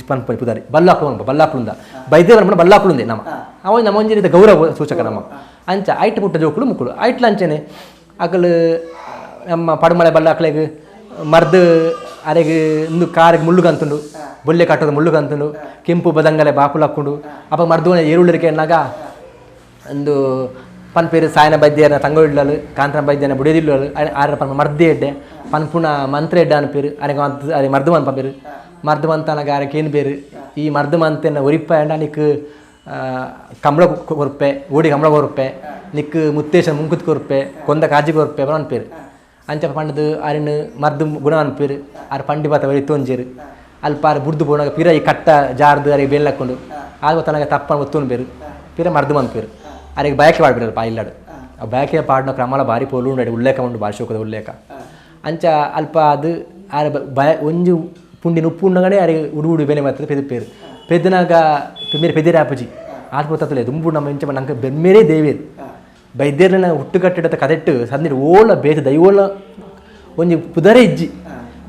ಪನ್ಪ ಪುದಾರಿ ಬಲ್ಲಾಕು ಅನ್ಪ ಬಲ್ಲಾಕುಂದ ಬೈದ್ಯರ ಬಲ್ಲಾಕುಂದೆ ನಮ್ಮ ಅವ ನಮ್ಮ ಒಂಜಿ ರೀತಿಯ ಗೌರವ ಸೂಚಕ ನಮ್ಮ ಅಂಚ ಐಟ್ ಪುಟ್ಟ ಜೋಕುಲು ಮುಕ್ಕುಳು ಐಟ್ಲಂಚನೆ ಅಕಲು ನಮ್ಮ ಪಡುಮಳೆ ಬಲ್ಲಾಕ್ಲೆಗ್ ಮರ್ದು ಅರೆಗ್ ಇಂದು ಕಾರಿಗೆ ಮುಳ್ಳುಗಂತುಂಡು ಬೊಲ್ಲೆ ಕಟ್ಟೋದು ಮುಳ್ಳುಗಂತುಂಡು ಕೆಂಪು ಬದಂಗಲೆ ಬಾಪುಲಕ್ಕುಂಡು ಅಪ್ಪ ಮರ್ದು ಏರುಳ್ಳರಿಗೆ ಎನ್ನಾಗ ಒಂದು ಪನ್ಪೇರು ಸಾಯನ ಬೈದ್ಯನ ತಂಗೊಳ್ಳಲು ಕಾಂತನ ಬೈದ್ಯನ ಬುಡಿದಿಲ್ಲಲು ಆರ ಪನ್ ಮರ್ದಿ ಎಡ್ಡೆ ಪನ್ಪುಣ ಮಂತ್ರ ಎಡ್ಡೆ ಅನ್ಪೇರು ಅರೆಗೆ ಅರೆ ಮರ್ದು ಮಂತ ಪೇರು ಮರ್ದು ಮಂತನಗ ಅರೆ ಕೇನು ಬೇರು ಈ ಮರ್ದು ಮಂತೆನ ಒರಿಪ್ಪ ಎಂಡ ನಿಕ್ ಕಂಬಳ ಕೊರ್ಪೆ ಓಡಿ ಕಂಬಳ ಕೊರ್ಪೆ ನಿಕ್ ಮುತ್ತೇಶ ಮುಂಕುತ್ ಕೊರ್ಪೆ ಕೊಂದ ಕಾಜಿ ಕೊರ್ಪೆ ಅನ್ಪೇರು ಅಂಚ ಪಂಡದು ಅರಿನ ಮರ್ದು ಗುಣ ಅನ್ಪೇರು ಆರು ಪಂಡಿ ಬಾತ ಒರಿ ತೋಂಜೇರು ಅಲ್ಪ ಆರು ಬುಡ್ದು ಪೋನಾಗ ಪಿರ ಈ ಕಟ್ಟ ಜಾರ್ದು ಅರೆ ಬೇಲ್ ಹಾಕೊಂಡು ಆಗ ತನಗೆ ತಪ್ಪನ ಒತ್ತುನ್ ಬೇರು ಪಿರ ಮರ್ದು ಮಂಪೇರು ಅರೆಗೆ ಬಯಕೆ ಪಾಡ್ಬಿಡಲ್ಲ ಪಾ ಇಲ್ಲಾಡು ಆ ಬಯಕೆ ಪಾಡಿನ ಕ್ರಮಲ ಭಾರಿ ಪೋಲು ಉಂಡು ಉಲ್ಲೇಖ ಉಂಡು ಭಾರಿ ಶೋಕದ ಉಲ್ಲೇಖ ಅಂಚ ಅಲ್ಪ ಅದು ಆರೆ ಬಯ ಒಂಜಿ ಪುಂಡಿ ಉಪ್ಪು ಉಂಡಗಡೆ ಅರೆ ಉಡು ಉಡು ಬೆಲೆ ಬರ್ತದೆ ಪೆದು ಪೇರು ಪೆದ್ದನಾಗ ಮೇರೆ ಪೆದಿರ ಆಪುಜಿ ಆತ್ಮತತ್ಲೆ ದುಂಬು ನಮ್ಮ ಇಂಚ ನಂಗೆ ಬೆಮ್ಮೇರೆ ದೇವೇರು ಬೈದ್ಯರ್ನ ಹುಟ್ಟುಕಟ್ಟಿಡತ ಕದೆಟ್ಟು ಸಂದಿರ ಓಲ ಬೇತ ದೈವೋಲ ಒಂಜಿ ಪುದರೆ ಇಜ್ಜಿ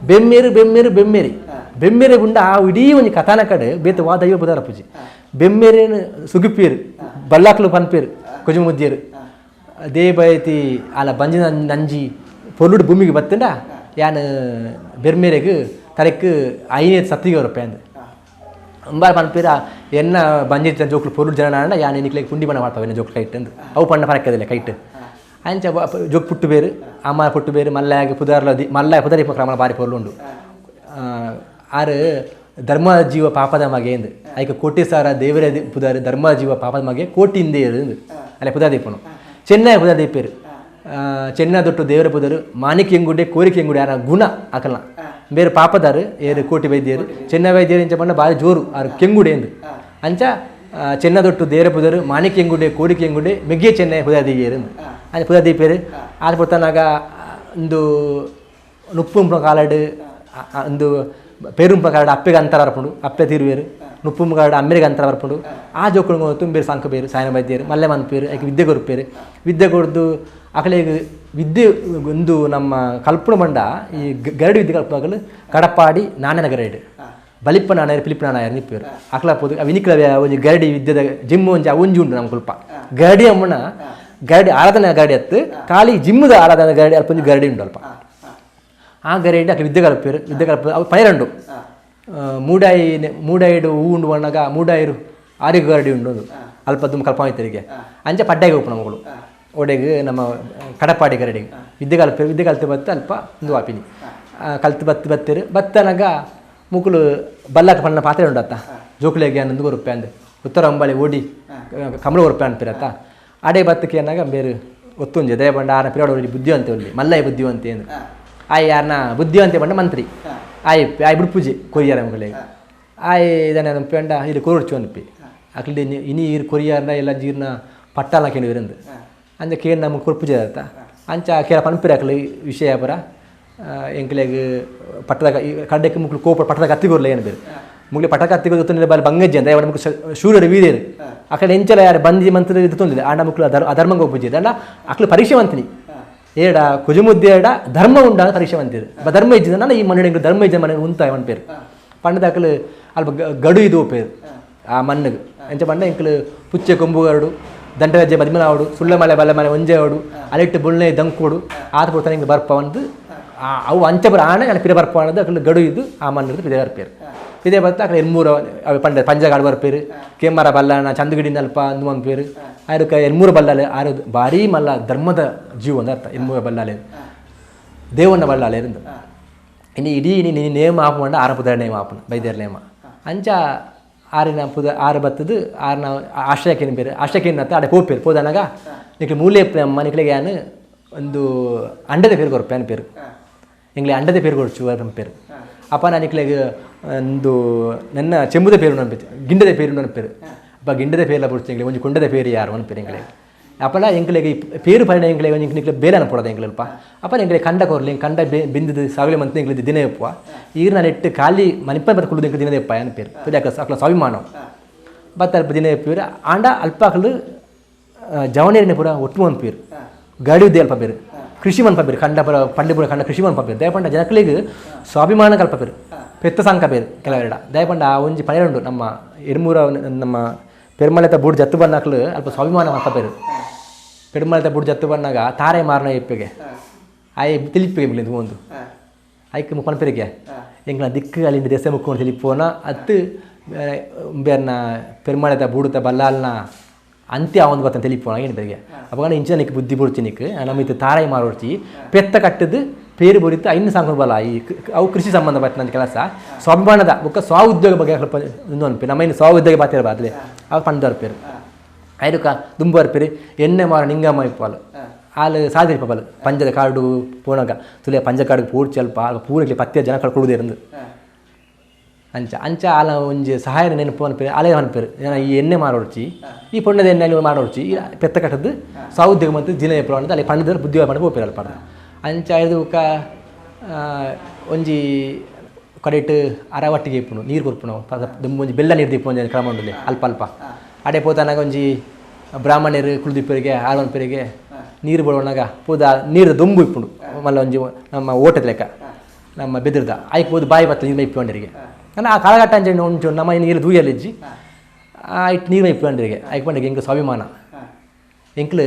ಬೆಮ್ಮೇರು ಬೆಮ್ಮೇರು ಬೆಮ್ಮೇರಿ ಬೆಮ್ಮೇರೆ ಗುಂಡ ಆ ಇಡೀ ಒಂಜಿ ಕಥಾನ ಕಡೆ ಬೇತ ವಾ ದೈವ ಪುದರ ಪೂಜೆ ಬೆಮ್ಮೇರೇನು ಸುಗಿಪೇರು ಬಲ್ಲಾಕ್ಲು ಪನ್ಪೇರು ಕೊಜುಮುದ್ದಿಯರು ದೇಬಯತಿ ಅಲ ಬಂಜಿನ ನಂಜಿ ಪೊಲ್ಲುಡು ಭೂಮಿಗೆ ಬತ್ತಂಡ ಯಾನ್ ಬೆರ್ಮೇರೆಗ್ ತಲೆಕ್ ಐನೇ ಸತ್ತಿಗೆ ಬರಪೆ ಅಂದ್ ಅಂಬಾರ್ ಪನ್ಪೇರ ಎನ್ನ ಬಂಜಿತ ಜೋಕ್ಲು ಪೊಲ್ಲುಡು ಜನ ಯಾನ್ ನಿಕ್ಲೆ ಪುಂಡಿ ಬಣ್ಣ ಮಾಡ್ತಾವೆ ಎನ್ನ ಜೋಕ್ಲು ಕೈಟ್ ಅಂದ್ ಅವು ಪಣ್ಣ ಪರಕ್ಕದಿಲ್ಲ ಕೈಟ್ ಅಂಚ ಜೋಕ್ ಪುಟ್ಟು ಬೇರು ಅಮ್ಮ ಪುಟ್ಟು ಬೇರು ಮಲ್ಲಾಗ ಪುದಾರ್ಲ ಮಲ್ಲ ಪುದರಿ ಕ್ರಮ ಬಾರಿ ಪೊರ್ಲುಂಡು ಆರು ಧರ್ಮ ಜೀವ ಪಾಪದ ಮಗೆ ಎಂದು ಐಕ ಕೋಟಿ ಸಾರ ದೇವರ ಪುದಾರು ಧರ್ಮ ಜೀವ ಪಾಪದ ಮಗೆ ಕೋಟಿ ಹಿಂದೆ ಇರು ಅಲ್ಲ ಪುದಾ ದೀಪನು ಚೆನ್ನೈ ಪುದಾ ದೀಪೇರು ಚೆನ್ನ ದೊಟ್ಟು ದೇವರ ಪುದರು ಮಾಣಿಕ್ಯ ಎಂಗುಡೆ ಕೋರಿಕೆ ಎಂಗುಡೆ ಆರ ಗುಣ ಅಕಲ್ನ ಬೇರೆ ಪಾಪದಾರು ಏರು ಕೋಟಿ ವೈದ್ಯರು ಚೆನ್ನ ವೈದ್ಯರು ಇಂಚ ಬಣ್ಣ ಭಾರಿ ಜೋರು ಆರು ಕೆಂಗುಡೆ ಎಂದು ಅಂಚ ಚೆನ್ನ ದೊಟ್ಟು ದೇವರ ಪುದರು ಮಾಣಿಕ್ಯ ಎಂಗುಡೆ ಕೋರಿಕೆ ಎಂಗುಡೆ ಮೆಗ್ಗೆ ಚೆನ್ನೈ ಪುದಾ ದೀಗೇರು ಅಂಚ ಪುದಾ ದೀಪೇರು ಆದ ಪೊತ್ತನಾಗ ಒಂದು ನುಪ್ಪು ಕಾಲಡು ಒಂದು ಪೇರುಂಪ ಕಾರಡ ಅಪ್ಪೆಗೆ ಅಂತರ ಬರ್ಪುಂಡು ಅಪ್ಪೆ ತಿರುವೇರು ನುಪ್ಪುಂಬ ಕಾರಡ ಅಮ್ಮೆರಿಗೆ ಅಂತರ ಬರ್ಪುಂಡು ಆ ಜೋಕುಳು ತುಂಬೇರು ಸಂಕ ಬೇರು ಸಾಯನ ವೈದ್ಯರು ಮಲ್ಲೆ ಮನ್ಪೇರು ಐಕೆ ವಿದ್ಯೆ ಕೊರ್ಪೇರು ವಿದ್ಯೆ ಕೊಡ್ದು ಅಕಲೆಗ್ ವಿದ್ಯೆ ಒಂದು ನಮ್ಮ ಕಲ್ಪುಣ ಬಂಡ ಈ ಗರಡಿ ವಿದ್ಯೆ ಕಲ್ಪನಾಗಲು ಕಡಪಾಡಿ ನಾಣ್ಯನ ಗರಡಿ ಬಲಿಪ್ಪ ನಾಣ್ಯರು ಪಿಲಿಪ್ಪ ನಾಣ್ಯರು ನಿಪ್ಪೇರು ಅಕಲ ಪೋದು ವಿನಿಕ್ಲ ಒಂಜಿ ಗರಡಿ ವಿದ್ಯೆದ ಜಿಮ್ಮು ಒಂಜಿ ಒಂಜಿ ಉಂಡು ನಮ್ಮ ಕುಲ್ಪ ಗರಡಿ ಅಮ್ಮನ ಗರಡಿ ಆರಾಧನೆ ಗರಡಿ ಅತ್ತು ಖಾಲಿ ಜಿಮ್ಮುದ ಆರಾಧನೆ ಗರಡಿ ಅಲ್ಪ ಒಂಜಿ ಗರಡಿ ಉಂಡು ಅಲ್ಪ ಆ ಗರಡಿ ಅక్కడ ವಿದ್ಯೆ ಕಲ್ಪೇರು ವಿದ್ಯೆ ಕಲ್ಪ ಅವು ಪೈರಂಡು ಮೂಡಾಯಿ ಮೂಡಾಯಿಡು ಹೂ ಉಂಡು ಬಣ್ಣಗ ಮೂಡಾಯಿರು ಆರಿಗೆ ಗರಡಿ ಉಂಡು ಅದು ಅಲ್ಪ ದುಮ್ ಕಲ್ಪ ಅಂಚ ಪಡ್ಡಾಗಿ ಹೋಗ್ಪು ನಮ್ಮಗಳು ಒಡೆಗೆ ನಮ್ಮ ಕಡಪಾಡಿ ಗರಡಿಗೆ ವಿದ್ಯೆ ಕಲ್ಪೇರು ವಿದ್ಯೆ ಕಲ್ತು ಬತ್ತು ಅಲ್ಪ ಒಂದು ವಾಪಿನಿ ಕಲ್ತು ಬತ್ತು ಬತ್ತೇರು ಬತ್ತನಾಗ ಮುಕುಲು ಬಲ್ಲಕ ಪಣ್ಣ ಪಾತ್ರೆ ಉಂಡತ್ತ ಜೋಕುಲೆಗೆ ಅನ್ನೊಂದು ಕೊರುಪೆ ಅಂದ್ ಉತ್ತರ ಅಂಬಾಳಿ ಓಡಿ ಕಮಲ ಕೊರುಪೆ ಅನ್ಪಿರತ್ತ ಅಡೆ ಬತ್ತಕ್ಕೆ ಅನ್ನಾಗ ಬೇರೆ ಒತ್ತುಂಜೆ ದಯಬಂಡ ಆನ ಪಿರಾಡ ಬುದ್ಧಿವಂತೆ ಒಲ್ಲಿ ಮಲ್ಲಯ್ಯ ಬುದ್ಧಿವಂತೆ ಎಂದು ಆಯ್ ಯಾರನ್ನ ಬುದ್ಧಿವಂತೆ ಬಂಡ ಮಂತ್ರಿ ಆಯ್ ಆಯ್ ಬಿಡ್ಪೂಜೆ ಕೊರಿಯಾರ ಮಗಳಿಗೆ ಆಯ್ ಇದನ್ನ ಪೆಂಡ ಇದು ಕೊರಡ್ಚು ಅನ್ಪಿ ಅಕ್ಲಿ ಇನಿ ಈರ್ ಕೊರಿಯಾರ್ನ ಎಲ್ಲ ಜೀರ್ನ ಪಟ್ಟಾಲ ಕೇಳಿವಿರಂದು ಅಂಚ ಕೇಳಿ ನಮಗೆ ಕೊರ್ಪುಜೆ ಅತ್ತ ಅಂಚ ಕೇಳ ಪನ್ಪಿರ ಅಕ್ಲಿ ವಿಷಯ ಪರ ಎಂಕ್ಲೆಗ್ ಪಟ್ಟದ ಕಡ್ಡೆಕ್ಕೆ ಮುಕ್ಳು ಕೋಪ ಪಟ್ಟದ ಕತ್ತಿಗೊರ್ಲ ಏನು ಬೇರೆ ಮುಗ್ಲಿ ಪಟ್ಟ ಕತ್ತಿಗೆ ಗೊತ್ತೊಂದಿಲ್ಲ ಬಾರಿ ಬಂಗಜ್ಜಿ ಅಂತ ಮುಕ್ಳು ಶೂರರು ವೀರ್ಯರು ಆ ಕಡೆ ಎಂಚಲ ಯಾರು ಬಂದಿ ಮಂತ್ರ ಇದು ತೊಂದಿಲ್ಲ ಆಂಡ ಮುಕ್ಳು ಅಧರ್ಮಂಗ ಹೋಗ್ಬುಜಿ ಅಂಡ ಅಕ್ಲು ಪರೀಕ್ಷೆ ಮಂತಿನಿ ಏಡ ಕುಜುಮುದ್ದೆ ಏಡ ಧರ್ಮ ಉಂಡ ಪರೀಕ್ಷೆ ಮಂತಿರು ಧರ್ಮ ಇಜ್ಜಿದ ಈ ಮಣ್ಣು ಧರ್ಮ ಇಜ್ಜ ಮನೆ ಉಂತಾಯ ಮನ್ ಪೇರು ಪಂಡದ ಅಕ್ಲು ಅಲ್ಪ ಗಡು ಇದು ಪೇರು ಆ ಮಣ್ಣಿಗೆ ಎಂಚ ಪಂಡ ಎಂಕ್ಲು ಪುಚ್ಚೆ ಕೊಂಬುಗರಡು ದಂಡಗಜ್ಜೆ ಬದಿಮಲಾವಡು ಸುಳ್ಳಮಲೆ ಬಲ್ಲಮಲೆ ಒಂಜೆವಡು ಅಲಿಟ್ಟು ಬುಳ್ಳೆ ದಂಕೋಡು ಆತ ಪುಡ್ತಾನೆ ಹಿಂಗೆ ಬರ್ಪ ಒಂದು ಅವು ಅಂಚೆ ಬರ ಆನೆ ಅಲ್ಲಿ ಪಿರ ಬರ್ಪ ಅನ್ನೋದು ಅಕ್ಲು ಗಡು ಇದು ಆ ಮಣ್ಣು ಪಿದೆ ಬರ್ಪೇರು ಪಿದೆ ಬರ್ತಾ ಅక్కడ ಎನ್ಮೂರ ಅವು ಪಂಡ ಪಂಜಗಾಡು ಬರ್ಪೇರು ಕೆಮ್ಮರ ಬಲ್ಲನ ಚಂದಗಿಡಿನ ಅಲ್ಪ ಅಂದು ಮಂಪೇರು ಆರು ಎನ್ಮೂರ ಬಲ್ಲಾಲೆ ಆರು ಭಾರಿ ಮಲ್ಲ ಧರ್ಮದ ಜೀವ ಅಂತ ಅರ್ಥ ಎನ್ಮೂರ ಬಲ್ಲಾಲೆ ದೇವಣ್ಣ ಬಲ್ಲಾಲೆ ಇருந்து ಇನ್ನು ಇಡೀ ಇನಿ ನೇಮ ಆಪುಂಡ ಆರ ಪುದರ ನೇಮ ಆಪುನ ಬೈದ್ಯರ ನೇಮ ಅಂಚ ಆರಿನ ಪುದ ಆರು ಬತ್ತದು ಆರ್ನ ಆಶ್ರಯಕ್ಕೇನು ಬೇರೆ ಆಶ್ರಯಕ್ಕೇನು ಅಡೆ ಪೋಪೇರು ಪೋದನಾಗ ನಿಕ್ಲೆ ಮೂಲೆ ಅಮ್ಮ ನಿಕ್ಲೆಗೆ ಯಾನು ಒಂದು ಅಂಡದ ಪೇರು ಕೊರ್ಪೆ ಅನ್ ಪೇರು ಎಂಗ್ಲೆ ಅಂಡದ ಪೇರು ಕೊಡ್ಚು ಅನ್ ಪೇರು ಅಪ್ಪ ನಾನು ನಿಕ್ಲೆಗೆ ಒಂದು ನನ್ನ ಚೆಂಬುದ ಪೇರು ಅನ್ಪೇರು ಗಿಂಡದ ಪೇರು ಅನ್ಪೇರು ಅಪ್ಪ ಗಿಂಡದ ಪೇರ್ಲ ಪುಡ್ಚು ಎಂಗ್ಲೆ ಒಂಜಿ ಕೊಂಡದ ಪೇರು ಯಾರು ಅನ್ಪೇರು ಎಂಗ್ಲೆ ಅಪಲ ಎಂಕ್ಲೆಗ್ ಪೇರು ಪರಿಣ ಎಂಕ್ಲೆಗ್ ಒಂಜಿ ನಿಕ್ಲೆ ಬೇಲೆ ಅನ್ಪೊಡದ ಎಂಕ್ಲೆಲ್ಪ ಅಪಲ ಎಂಕ್ಲೆ ಕಂಡ ಕೊರ್ಲಿ ಕಂಡ ಬೆಂದಿದ್ದು ಸಾಗಲಿ ಮಂತ್ ಎಂಕ್ಲೆ ದಿನ ಎಪ್ಪುವ ಈರ್ನ ನೆಟ್ಟು ಖಾಲಿ ಮನಿಪ ಬರ್ ಕುಳ್ಳು ಎಂಕ್ಲೆ ದಿನ ಎಪ್ಪ ಅನ್ಪೇರು ಅಕ್ಲ ಅಕ್ಲ ಸ್ವಾಭಿಮಾನ ಬತ್ತ ಅಲ್ಪ ದಿನ ಎಪ್ಪೀರು ಆಂಡ ಅಲ್ಪ ಅಕ್ಲು ಜವನೇರಿನ ಪೂರ ಒಟ್ಟು ಮನ್ಪೀರು ಗಡಿ ಉದ್ದೆ ಅಲ್ಪ ಬೇರು ಕೃಷಿ ಮನ್ಪ ಬೇರು ಕಂಡ ಪುರ ಪಂಡೆ ಪೂರ ಕಂಡ ಕೃಷಿ ಮನ್ಪ ಬೇರು ದಯಪಂಡ ಜನಕ್ಲೆಗ್ ಸ್ವಾಭಿಮಾನ ಕಲ್ಪ ಬೇರು ಪೆತ್ತ ಸಂಕ ಬೇರು ಕೆಲವೆರಡ ದಯಪಂಡ ಆ ಒಂಜಿ ಪನೆರಡು ನಮ್ಮ ಎರ್ಮೂರ ನಮ್ಮ ಪೆರ್ಮಲೆತ ಬೂಡು ಜತ್ತು ಬನ್ನಾಕ್ಲು ಅಲ್ಪ ಸ್ವಾಭಿಮಾನ ಮಲ್ಪ ಬೇರು ಪೆರ್ಮಲೆತ ಬೂಡು ಜತ್ತು ಬನ್ನಾಗ ತಾರೆ ಮಾರನ ಇಪ್ಪೆಗೆ ಆಯ್ ತಿಳಿಪ್ಪಿಗೆ ಮಿಲಿಂದು ಒಂದು ಐಕ್ ಮುಖ ಪೆರಿಗೆ ಎಂಗ್ಲ ದಿಕ್ಕು ಅಲ್ಲಿಂದ ದೆಸೆ ಮುಕ್ಕೊಂಡು ತಿಳಿಪೋನ ಅತ್ತು ಬೇರ್ನ ಪೆರ್ಮಲೆತ ಬೂಡುತ ಬಲ್ಲಾಲ್ನ ಅಂತ್ಯ ಒಂದು ಬತ್ತ ತಿಳಿಪೋಣ ಏನು ಬೆರಿಗೆ ಅವಾಗ ಇಂಚ ನಿಕ್ ಬುದ್ಧಿ ಬುಡ್ಚಿ ನಿಕ್ ನಮ್ಮ ಇದು ತಾರಾಯಿ ಮಾರೋಡ್ಚಿ ಪೆತ್ತ ಕಟ್ಟದು ಪೇರು ಬರಿತು ಐನು ಸಾಂಕೊಂಡು ಬಲ್ಲ ಈ ಅವು ಕೃಷಿ ಸಂಬಂಧ ಪಟ್ಟ ಕೆಲಸ ಸ್ವಾಭಿಮಾನದ ಬೊಕ್ಕ ಸ್ವ ಉದ್ಯೋಗ ಬಗ್ಗೆ ಸ್ವಲ್ಪ ಅನ್ಪಿ ನಮ್ಮ ಇನ್ನು ಸ್ವ ಉದ್ಯೋಗ ಬಾತಿರ ಬಾತ್ಲೆ ಅವು ಪಂಡರ್ ಪೇರು ಐರುಕ ದುಂಬರ್ ಪೇರು ಎಣ್ಣೆ ಮಾರ ನಿಂಗಮ್ಮ ಇಪ್ಪಾಲು ಆಲು ಸಾದಿರಿ ಪಬಲ್ ಪಂಜದ ಕಾಡು ಪೋಣಗ ತುಲೆ ಪಂಜ ಕಾಡು ಪೂರ್ತಿ ಅಲ್ಪ ಪೂರಕ್ಕೆ ಪತ್ತೆ ಜನ ಕಳ್ಕೊಡುವುದೇ ಇರಂದು ಅಂಚ ಅಂಚ ಆಲ ಒಂಜಿ ಸಹಾಯ ನೆನಪು ಅನ್ಪೇರು ಆಲೇ ಅನ್ಪೇರು ಈ ಎಣ್ಣೆ ಮಾರೋಡ್ಚಿ ಈ ಪೊಣ್ಣದ ಎಣ್ಣೆ ಅಲ್ಲಿ ಮಾರೋಡ್ಚಿ ಈ ಪೆತ್ತ ಕಟ್ಟದ್ದು ಸ್ವ ಉದ್ಯೋಗ ಮತ್ತು ದಿನ ಎಪ್ಪು ಅಲ್ಲಿ ಪಂಡದ ಬುದ್ಧಿ ಮಾಡಿ ಪೋಪೇರು ಅಲ್ಪ ಅಂಚ ಐದು ಬೊಕ್ಕ ಒಂಜಿ ಕಡೆಟ್ ಅರವಟ್ಟಿಗೆ ಇಪ್ಪುನು ನೀರು ಕೊರ್ಪುನು ಒಂಜಿ ಬೆಲ್ಲ ನೀರು ದಿಪ್ಪು ಒಂಜಿ ಕ್ರಮ ಉಂಡುಲೆ ಅಲ್ಪ ಅಲ್ಪ ಅಡೆ ಪೋತನಾಗ ಒಂಜಿ ಬ್ರಾಹ್ಮಣರು ಕುಳ್ದಿಪ್ಪರಿಗೆ ಆಳವನ್ಪರಿಗೆ ನೀರು ಬರೋಣಾಗ ಪೋದ ನೀರು ದೊಂಬು ಇಪ್ಪುಂಡು ಮಲ್ಲ ಒಂಜಿ ನಮ್ಮ ಓಟದ ಲೆಕ್ಕ ನಮ್ಮ ಬೆದ್ರದ ಐಕ್ ಪೋದು ಬಾಯಿ ಬತ್ತ ನೀರು ಇಪ್ಪುಂಡರಿಗೆ ಅಂದ್ರೆ ಆ ಕಾಲಘಟ್ಟ ಅಂಚೆ ಉಂಟು ನಮ್ಮ ನೀರು ದೂಯಲ್ಲಿಜ್ಜಿ ಆ ಇಟ್ಟು ನೀರು ಇಪ್ಪುಂಡರಿಗೆ ಐಕ್ ಪಂಡಿಗೆ ಎಂಕ್ ಸ್ವಾಭಿಮಾನ ಎಂಕ್ಲು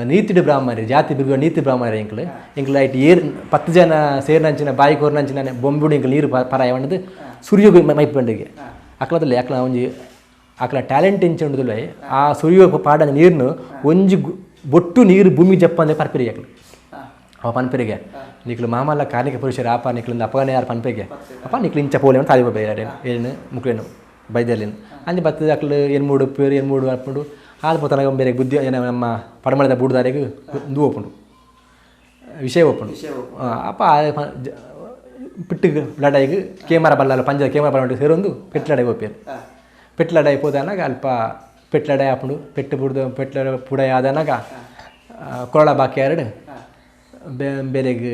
ನೀತಿಡು ಬ್ರಾಹ್ಮಣರು ಜಾತಿ ಬಿರ್ಗ ನೀತಿ ಬ್ರಾಹ್ಮಣರು ಎಂಕ್ಲು ಎಂಕ್ಲು ಐಟ್ ಏರ್ 10 ಜನ ಸೇರ್ನಂಚಿನ ಬಾಯಿ ಕೋರ್ನಂಚಿನ ಬೊಂಬುಡು ಎಂಕ್ಲು ನೀರು ಪರಾಯ ಪಂಡದು ಸುರಿಯೋಗ ಮೈಪಂಡಿಗೆ ಅಕ್ಲದಲ್ಲಿ ಅಕ್ಲ ಒಂಜಿ ಅಕ್ಲ ಟ್ಯಾಲೆಂಟ್ ಎಂಚ ಉಂಡುದುಲೆ ಆ ಸುರಿಯೋ ಪಾಡನ ನೀರ್ನು ಒಂಜಿ ಬೊಟ್ಟು ನೀರು ಭೂಮಿ ಜಪ್ಪಂದೆ ಪರ್ಪಿರಿಗೆ ಅಕ್ಲು ಅವ ಪನ್ಪೆರಿಗೆ ನಿಕ್ಲು ಮಾಮಲ್ಲ ಕಾರ್ಣಿಕ ಪುರುಷರು ಆಪ ನಿಕ್ಲಿಂದ ಅಪ್ಪಗನೇ ಯಾರು ಪನ್ಪೆಗೆ ಅಪ್ಪ ನಿಕ್ಲು ಇಂಚ ಪೋಲೆ ತಾಲಿ ಬೇರೆ ಏನು ಮುಕ್ಲೇನು ಬೈದರ್ಲೇನು ಅಂಜೆ ಬತ್ತದ ಅಕ್ಲು ಎನ್ಮೂಡು ಪೇರು ಎನ್ಮೂಡು ಅಪ್ಪುಂಡು ಹಾಲು ಪೋತನಾಗ ಬೇರೆ ಬುದ್ಧಿ ಏನ ನಮ್ಮ ಪಡಮಳದ ಬೂಡುದಾರಿಗೆ ಇಂದು ಒಪ್ಪುಂಡು ವಿಷಯ ಒಪ್ಪುಂಡು ಅಪ್ಪ ಪಿಟ್ಟು ಲಡಾಯಿಗೆ ಕೇಮರ ಬಲ್ಲಲ್ಲ ಪಂಜದ ಕೇಮರ ಬಲ್ಲ ಸೇರೊಂದು ಪೆಟ್ಟು ಲಡಾಯಿ ಒಪ್ಪೇರು ಪೆಟ್ಟು ಲಡಾಯಿ ಪೋದನಾಗ ಅಲ್ಪ ಪೆಟ್ಟು ಲಡಾಯಿ ಆಪುಂಡು ಪೆಟ್ಟು ಬುಡ್ದು ಪೆಟ್ಟು ಪುಡಾಯಿ ಆದನಾಗ ಕೊರಳ ಬಾಕಿ ಎರಡು ಬೇರೆಗ್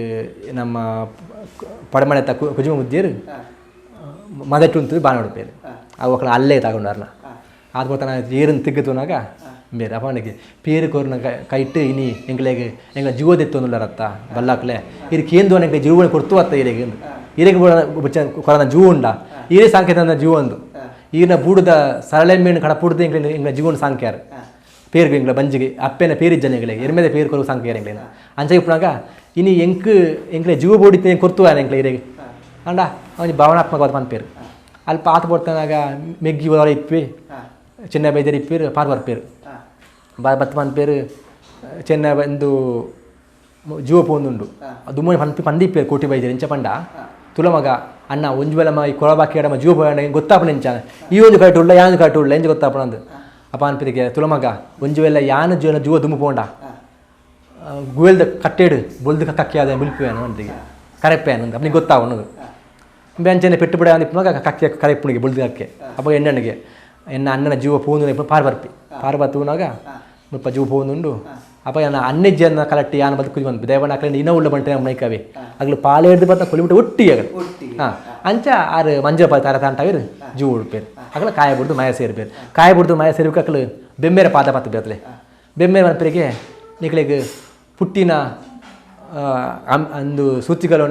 ನಮ್ಮ ಪಡಮಳೆ ಕುಜುಮ ಮುದ್ದಿಯರು ಮದಟ್ಟು ಬಾಣ ಹೊಡ್ಪೇರು ಅವು ಅಕ್ಕಳ ಅಲ್ಲೇ ತಗೊಂಡಾರನ ಅದು ಬರ್ತಾನ ಏರನ್ನು ತಿಗ್ಗುತ್ತನಾಗ ಬೇರೆ ಅಪ್ಪನಿಗೆ ಪೇರು ಕೋರ್ನ ಕೈಟ್ಟು ಇನಿ ಎಂಗ್ಲೆಗ್ ಎಂಗ್ಲ ಜೀವದೆತ್ತೊಂದುಲ್ಲರತ್ತ ಬಲ್ಲಾಕ್ಲೆ ಇರು ಕೇಂದ್ರ ಎಂಗ್ಲೆ ಜೀವನ ಕೊಡ್ತು ಅತ್ತ ಇರೆಗೆ ಇರೆಗೆ ಕೊರನ ಜೀವ ಉಂಡ ಈರೇ ಸಾಂಕೇತ ಜೀವ ಒಂದು ಈರಿನ ಬೂಡುದ ಸರಳೆ ಮೀನು ಕಡ ಪುಡ್ದು ಎಂಗ್ಲೆ ಎಂಗ್ಲ ಜೀವನ ಸಾಂಕ್ಯಾರು ಪೇರು ಎಂಗ್ಲ ಬಂಜಿಗೆ ಅಪ್ಪೆನ ಪೇರಿಜ್ಜನ ಎಂಗ್ಲೆ ಎರ್ಮೆದ ಪೇರು ಕೊರು ಸಾಂಕ್ಯಾರ ಎಂಗ್ಲೇನ ಅಂಚ ಇಪ್ಪನಾಗ ಇನಿ ಎಂಕ್ ಎಂಗ್ಲೆ ಜೀವ ಬೋಡಿತ್ತೆ ಕೊರ್ತು ಎಂಗ್ಲೆ ಇರೆಗೆ ಅಂಡ ಅವನಿಗೆ ಭಾವನಾತ್ಮಕವಾದ ಪನ್ಪೇರು ಅಲ್ಪ ಆತ ಬರ್ತನಾಗ ಮೆಗ್ಗಿ ಒಳ ಇಪ್ಪಿ ಚೆನ್ನ ಬೈದರ್ ಇಪ್ಪೀರು ಪಾರ್ ಬರ್ಪೇರು ಬತ್ತ ಪನ್ಪೇರು ಚೆನ್ನ ಬಂದು ಜೀವ ಪೋಂದುಂಡು ದುಮ್ಮನೆ ಪನ್ಪಿ ಪಂದಿಪ್ಪೇರು ಕೋಟಿ ಬೈದರ್ ಇಂಚ ಪಂಡ ತುಲಮಗ ಅಣ್ಣ ಒಂಜಿ ವೇಳೆ ಈ ಕೊಳಬಾಕಿ ಎಡಮ ಜೀವ ಪೋಯಂಡ ಗೊತ್ತಾಪನ ಇಂಚ ಈ ಒಂದು ಕಟ್ಟು ಉಳ್ಳ ಯಾನು ಕಟ್ಟು ಉಳ್ಳ ಎಂಚ ಗೊತ್ತಾಪನ ಅಂದು ಅಪ್ಪ ಅನ್ಪಿರಿಗೆ ತುಲಮಗ ಒಂಜಿ ವೇಳೆ ಯಾನು ಜೀವನ ಜೀವ ದುಮ್ಮು ಪೋಂಡ ಗುವೆಲ್ದ ಕಟ್ಟೇಡು ಬೊಲ್ದು ಕಕ್ಕಿ ಆದ ಮುಲ್ಪುವೇನು ಅಂತಿಗೆ ಕರೆಪ್ಪೇನು ಅಂತ ಅಪ್ನಿಗೆ ಗೊತ್ತಾವನು ಬೆಂಚನೆ ಪೆಟ್ಟು ಬಿಡ ಅಂದಿಪ್ಪನಾಗ ಕಕ್ಕೆ ಕರೆಪ್ಪುಣಿಗೆ ಬೊಲ್ದು ಕಕ್ಕೆ ಅಪ್ಪ ಎಣ್ಣನಿಗೆ ಎನ್ನ ಅಣ್ಣನ ಜೀವ ಪೋಂದು ಪಾರ್ ಬರ್ಪಿ ಪಾರ್ ಬತ್ತುನಾಗ ಮುಲ್ಪ ಜೀವ ಪೋಂದುಂಡು ಅಪ್ಪ ನನ್ನ ಅನ್ನೆಜ್ಜನ ಕಲಟ್ಟಿ ಯಾನ ಬದುಕು ಬಂದು ದೇವನ ಅಕ್ಲೆ ಇನ್ನ ಉಳ್ಳ ಬಂಟೆ ಮೈಕವೆ ಅಗ್ಲು ಪಾಲೇಡ್ದು ಬತ್ತ ಕೊಲಿಬಿಟ್ಟು ಒಟ್ಟಿ ಆಗಲು ಹಾಂ ಅಂಚ ಆರು ಮಂಜ ತಾರ ತಾಂಟವಿರು ಜೀವ ಉಡ್ಪೇರು ಅಗಲ ಕಾಯ ಬಿಡ್ದು ಮಾಯ ಸೇರ್ಬೇರು ಕಾಯ ಬಿಡ್ದು ಮಾಯ ಸೇರ್ಬೇಕು ಅಕ್ಲು ಬೆಮ್ಮೇರ ಪಾದ ಪತ್ತು ಬೇತಲೆ ಬೆಮ್ಮೇರ ಮನ್ಪರಿಗೆ ನಿಕ್ಲೆಗ್ ಪುಟ್ಟಿನ ಅಂದು ಸೂತಿಗಳ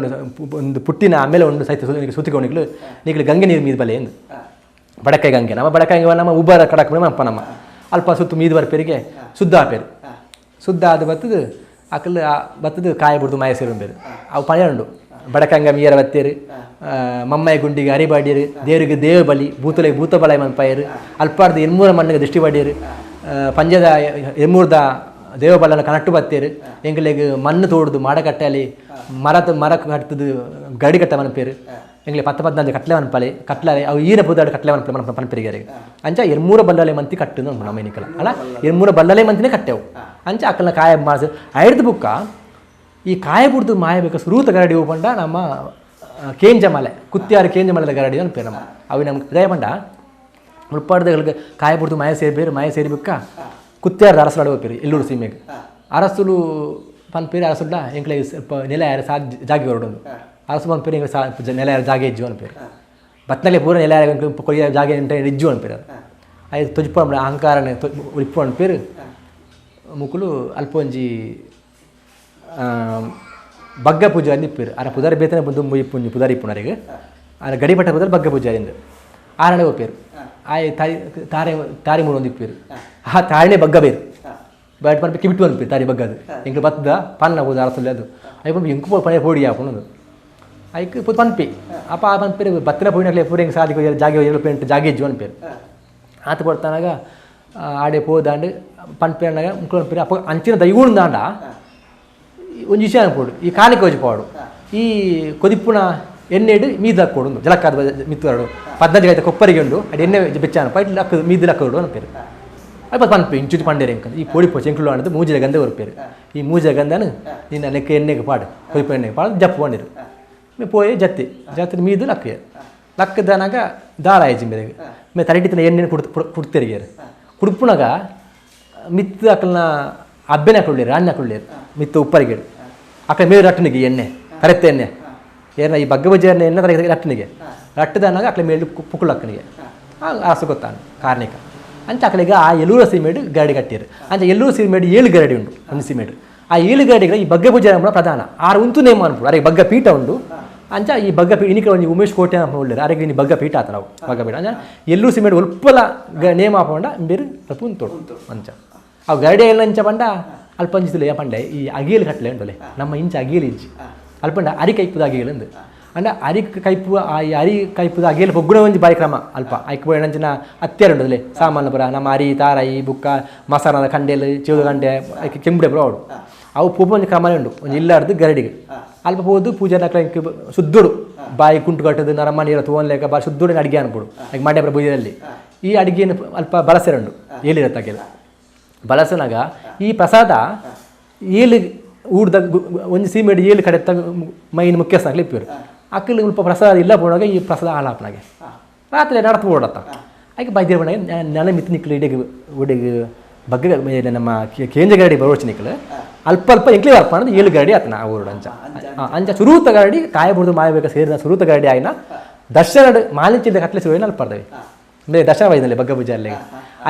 ಒಂದು ಪುಟ್ಟಿನ ಆಮೇಲೆ ಒಂದು ಸಹಿತ ಸೂತಿಕೊಂಡಿಗ್ಲು ನಿಕ್ಲು ಗಂಗೆ ನೀರು ಮೀದು ಬಲೆ ಎಂದು ಬಡಕಾಯಿ ಗಂಗೆ ನಮ್ಮ ಬಡಕಾಯಿ ನಮ್ಮ ಉಬ್ಬರ ಕಡಕ್ ನಮ್ಮ ನಮ್ಮ ಅಲ್ಪ ಸುತ್ತು ಮೀದು ಬರ್ಪೇರಿಗೆ ಶುದ್ಧ ಆಪೇರು ಶುದ್ಧ ಆದ ಬತ್ತದು ಅಕಲ್ ಬತ್ತದು ಕಾಯ ಬಿಡ್ದು ಮಾಯ ಸೇರು ಬೇರು ಅವು ಪಣೆ ಬಡಕಂಗ ಮೀಯರ ಬತ್ತೇರು ಮಮ್ಮಾಯಿ ಗುಂಡಿಗೆ ಅರಿಬಾಡಿಯರು ದೇವರಿಗೆ ದೇವ ಬಲಿ ಭೂತಲೆಗೆ ಭೂತ ಬಲ ಮನ್ಪಾಯರು ಅಲ್ಪಾರ್ದು ಎನ್ಮೂರ ಮಣ್ಣಿಗೆ ದೃಷ್ಟಿ ಬಾಡಿಯರು ಪಂಜದ ಎಮ್ಮೂರ್ದ ದೇವಬಲನ ಕನಟ್ಟು ಬತ್ತೇರು ಎಂಗ್ಲೆಗ್ ಮಣ್ಣು ತೋಡ್ದು ಮಾಡ ಕಟ್ಟಲಿ ಮರದ ಮರ ಕಟ್ಟದು ಗಡಿ ಕಟ್ಟ ಮನ್ಪೇರು ಎಂಗ್ಲೆ ಪತ್ತ ಪದ್ನಾಲ್ಕು ಕಟ್ಲೆ ಮನ್ಪಲೆ ಕಟ್ಲಾರೆ ಅವು ಈರ ಪುದಾಡು ಕಟ್ಲೆ ಮನ್ಪಲೆ ಮನ್ಪ ಪನ್ಪೆರಿಗಾರೆ ಅಂಚ ಎರ್ಮೂರ ಬಲ್ಲಾಲೆ ಮಂತಿ ಕಟ್ಟು ನಮ್ಮ ನಿಕಲ ಅಲ್ಲ ಎರ್ಮೂರ ಬಲ್ಲಾಲೆ ಮಂತಿನೇ ಕಟ್ಟೆವು ಅಂಚ ಅಕ್ಕಲ್ನ ಕಾಯ ಮಾಸ ಐಡ್ದು ಬುಕ್ಕ ಈ ಕಾಯ ಬುಡ್ದು ಮಾಯ ಬೇಕು ಸುರೂತ ಗರಡಿ ಹೋಗಂಡ ನಮ್ಮ ಕೇಂಜಮಲೆ ಕುತ್ತಿಯಾರು ಕೇಂಜಮಲೆದ ಗರಡಿ ಅನ್ಪೇರು ನಮ್ಮ ಅವು ನಮ್ಗೆ ದಯ ಪಂಡ ಮುಳ್ಪಾಡ್ದಗಳಿಗೆ ಕಾಯ ಬುಡ್ದು ಮಾಯ ಸೇರ್ಬೇರು ಮಾಯ ಸೇರ್ಬೇಕ ಕುತ್ಯಾರದ ಅರಸು ನಡುವೆ ಎಲ್ಲೂರು ಸೀಮೆಗೆ ಅರಸುಲು ಪನ್ಪೇರು ಅರಸುಡ ಎಂಕ್ಲೆ ನೆಲ ಯಾರು ಸಾ ಜಾಗೆ ಹೊರಡೊಂದು ಅರಸು ಪನ್ಪೇರು ಎಂಕ್ಲೆ ಸಾ ನೆಲ ಯಾರು ಜಾಗೆ ಇಜ್ಜು ಅನ್ಪೇರು ಬತ್ನಲೆ ಪೂರ ನೆಲ ಯಾರು ಕೊಯ್ಯ ಜಾಗೆ ಇಜ್ಜು ಅನ್ಪೇರು ಅದು ತೊಜ್ಪ ಅಹಂಕಾರನೆ ಉಳಿಪು ಅನ್ಪೇರು ಮುಕುಲು ಅಲ್ಪ ಒಂಜಿ ಬಗ್ಗ ಪೂಜಾರಿ ಇಪ್ಪೇರು ಆರ ಪುದಾರಿ ಬೇತನೆ ಬಂದು ಇಪ್ಪುಂಜಿ ಪುದಾರಿ ಇಪ್ಪುನರಿಗೆ ಆರ ಗಡಿಪಟ್ಟ ಪುದಾರಿ ಬಗ್ಗ ಪೂಜಾರಿ ಆರಡೆ ಒಪ್ಪೇರು ಆಯ್ ತಾಯಿ ತಾರೆ ತಾರಿ ಮೂರು ಒಂದು ಇಪ್ಪೇರು ಆ ತಾರಿನೇ ಬಗ್ಗ ಬೇರು ಬಟ್ ಪನ್ಪೆ ಕಿಬಿಟ್ಟು ಅನ್ಪೇರು ತಾರಿ ಬಗ್ಗದು ಎಂಕ್ಲು ಬತ್ತದ ಪನ್ನ ಹೋದ ಅರಸಲ್ಲಿ ಅದು ಅಯ್ಯ ಪನ್ಪೆ ಎಂಕು ಪನೆ ಪೋಡಿ ಹಾಕೊಂಡು ಐಕ್ ಪು ಪನ್ಪೆ ಅಪ್ಪ ಆ ಪನ್ಪೇರು ಬತ್ತಿನ ಪೋಯಿನಕ್ಲೆ ಪೂರ ಹೆಂಗೆ ಸಾದಿ ಜಾಗೆ ಏಳು ಪೆಂಟು ಜಾಗೆ ಇಜ್ಜು ಅನ್ಪೇರು ಆತ ಕೊಡ್ತಾನಾಗ ಆಡೆ ಪೋದಾಂಡು ಪನ್ಪೆ ಅನ್ನಾಗ ಮುಕ್ಳು ಅನ್ಪೇರು ಅಪ್ಪ ಅಂಚಿನ ದೈವೂಳು ದಾಂಡ ಒಂಜಿ ವಿಷಯ ಅನ್ಪೋಡು ಈ ಕಾಣಿಕೆ ಹೋಜಿ ಪಾಡು ಈ ಕೊದಿಪ್ಪುನ ಎಣ್ಣೆಡು ಮೀದು ಹಾಕೋಡು ಜಲಕ್ಕಾದ ಮಿತ್ತುವರಡು 15 ಐತ ಕೊಪ್ಪರಿಗೆ ಉಂಡು ಅದು ಎಣ್ಣೆ ಬೆಚ್ಚಾನ ಪೈಟ್ ಲಕ್ಕ ಮೀದು ಲಕ್ಕೋಡು ಅನ್ಪೇರು ಅಲ್ಪ ಪನ್ಪೆ ಇಂಚುಚು ಪಂಡೇರು ಎಂಕ ಈ ಪೋಡಿ ಪೋಚೆ ಎಂಕುಲು ಆಡೋದು ಮೂಜಿದ ಗಂಧ ಹೊರಪೇರು ಈ ಮೂಜಿದ ಗಂಧನ ನಿನ್ನ ಲೆಕ್ಕ ಎಣ್ಣೆಗೆ ಪಾಡು ಕೊದಿಪ್ಪು ಎಣ್ಣೆಗೆ ಪಾಡು ಜಪ್ಪು ಪಂಡಿರು ಮೇ ಪೋಯೆ ಜತ್ತಿ ಜತ್ತಿ ಮೀದು ಲಕ್ಕ ಲಕ್ಕದನಾಗ ದಾರ ಆಯ್ತು ಮೇರೆಗೆ ಮೇ ತರಟಿತ್ತಿನ ಎಣ್ಣೆನ ಕುಡ್ತೆರಿಗೇರು ಕುಡ್ಪುನಾಗ ಮಿತ್ತು ಅಕ್ಕಲ್ನ ಅಬ್ಬೆನ ಹಾಕೊಳ್ಳಿರು ರಾಣ್ಯ ಹಾಕೊಳ್ಳಿರು ಮಿತ್ತು ಉಪ್ಪರಿಗೆ ಅಕ್ಕ ಮೇರು ರಟ್ಟನಿಗೆ ಎಣ್ಣೆ ಕರೆತ್ತ ಎಣ್ಣೆ ಏನ ಈ ಬಗ್ಗ ಬಜ್ಜಿ ಎಣ್ಣೆ ತರ ರಟ್ಟನಿಗೆ ರಟ್ಟದನಾಗ ಅಕ್ಕಲ ಮೇಲು ಪುಕ್ಕುಳು ಅಕ್ಕನಿಗೆ ಆಸು ಗೊತ್ತಾನು ಕಾರ್ಣಿಕ ಅಂಚ ಅಕ್ಕಳಿಗೆ ಆ ಎಲ್ಲೂರ ಸೀಮೆಡು ಗರಡಿ ಕಟ್ಟಿರು ಅಂಚ ಎಲ್ಲೂರು ಸೀಮೆಡು 7 ಗರಡಿ ಉಂಟು ಒಂದು ಸೀಮೆಡು ಆ 7 ಗರಡಿಗಳ ಈ ಬಗ್ಗ ಪೂಜೆ ಪ್ರಧಾನ ಆರು ಉಂತು ನೇಮ ಅನ್ಪುಡು ಅರೆ ಬಗ್ಗ ಪೀಠ ಉಂಡು ಅಂಚ ಈ ಬಗ್ಗ ಪೀಠ ಇನ್ನಿಕ ಒಂಜಿ ಉಮೇಶ್ ಕೋಟೆ ಒಳ್ಳೆರು ಅರೆಗೆ ಇನ್ನು ಬಗ್ಗ ಪೀಠ ಆತ ನಾವು ಬಗ್ಗ ಪೀಠ ಅಂಚ ಎಲ್ಲೂ ಸೀಮೆಡು ಒಲ್ಪಲ ನೇಮ ಹಾಕೊಂಡ ಬೇರೆ ತಪ್ಪು ಉಂಟು ಅಂಚ ಅವು ಗರಡಿ ಎಲ್ಲ ಇಂಚ ಪಂಡ ಅಲ್ಪ ಅಂಚಿಲ್ಲ ಪಂಡೆ ಈ ಅಗಿಯಲು ಕಟ್ಲೆ ಉಂಟಲೆ ನಮ್ಮ ಇಂಚ ಅಗಿಯಲು ಇಂಚಿ ಅಲ್ಪಂಡ ಅರಿ ಕೈಪುದ ಅಗಿಯಲು ಅಂದು ಅಂಡ ಅರಿ ಕೈಪು ಆ ಅರಿ ಕೈಪುದ ಅಗಿಯಲು ಪೊಗ್ಗುಣ ಒಂಜಿ ಬಾರಿ ಕ್ರಮ ಅಲ್ಪ ಐಕ್ ಅಂಚಿನ ಅತ್ಯಾರ ಉಂಟುಲೆ ಸಾಮಾನು ಪುರ ನಮ್ಮ ಅರಿ ತಾರಾಯಿ ಬುಕ್ಕ ಮಸಾಲದ ಕಂಡೆಲು ಚೇವು ಕಂಡೆ ಐಕ್ ಕೆಂಬುಡೆ ಪುರ ಅವಡು ಅವು ಪೂಪ ಒಂಜಿ ಕ್ರಮನೇ ಉಂಡು ಒಂಜಿ ಇಲ್ಲಾರ್ದು ಗರಡಿಗೆ ಅಲ್ಪ ಪೋದು ಪೂಜೆ ಶುದ್ಧುಡು ಬಾಯಿ ಕುಂಟು ಕಟ್ಟದು ನರಮ ನೀರು ತೋನ್ಲೇಕ ಬಾರಿ ಶುದ್ಧುಡು ಅಡಿಗೆ ಅನ್ಪುಡು ಲೈಕ್ ಮಂಡ್ಯಪುರ ಬೂಜದಲ್ಲಿ ಈ ಅಡಿಗೆಯನ್ನು ಅಲ್ಪ ಬಳಸರುಂಡು ಏಳಿರತ್ತಕ್ಕೆಲ್ಲ ಬಳಸನಾಗ ಈ ಪ್ರಸಾದ ಏಳು ಊರ್ದ ಒಂದು ಸೀಮೆಡು 7 ಕಡೆ ಮೈನ್ ಮುಖ್ಯಸ್ಥಾಗ್ಲಿ ಇಪ್ಪಿರು ಅಕ್ಕಲು ಸ್ವಲ್ಪ ಪ್ರಸಾದ ಇಲ್ಲ ಪೋಣಾಗ ಈ ಪ್ರಸಾದ ಹಾಳಾಪನಾಗೆ ರಾತ್ರಿ ನಡತು ಓಡತ್ತ ಅದಕ್ಕೆ ಬೈದಿರ ಬಣ್ಣಗೆ ನೆಲ ಮಿತ್ತು ನಿಕ್ಕಲು ಇಡೀ ಉಡಿಗೆ ಬಗ್ಗ ನಮ್ಮ ಕೇಂದ್ರ ಗರಡಿ ಬರೋಚ ನಿಕ್ಕಲು ಅಲ್ಪ ಅಲ್ಪ ಎಂಕ್ಲಿ ಬರ್ಪ ಅಂದ್ರೆ 7 ಗರಡಿ ಆತನ ಆ ಊರು ಅಂಚ ಅಂಚ ಸುರೂತ ಗರಡಿ ಕಾಯಬುಡ್ದು ಮಾಯಬೇಕ ಸೇರಿದ ಸುರೂತ ಗರಡಿ ಆಯ್ನ ದರ್ಶನ ಮಾಲಿಂಚಿದ ಕಟ್ಲೆ ಸುರುವಿನ ಅಲ್ಪ ಬರ್ತವೆ ಬೇರೆ ದರ್ಶನ ವೈದ್ಯದಲ್ಲಿ ಬಗ್ಗ ಪೂಜೆ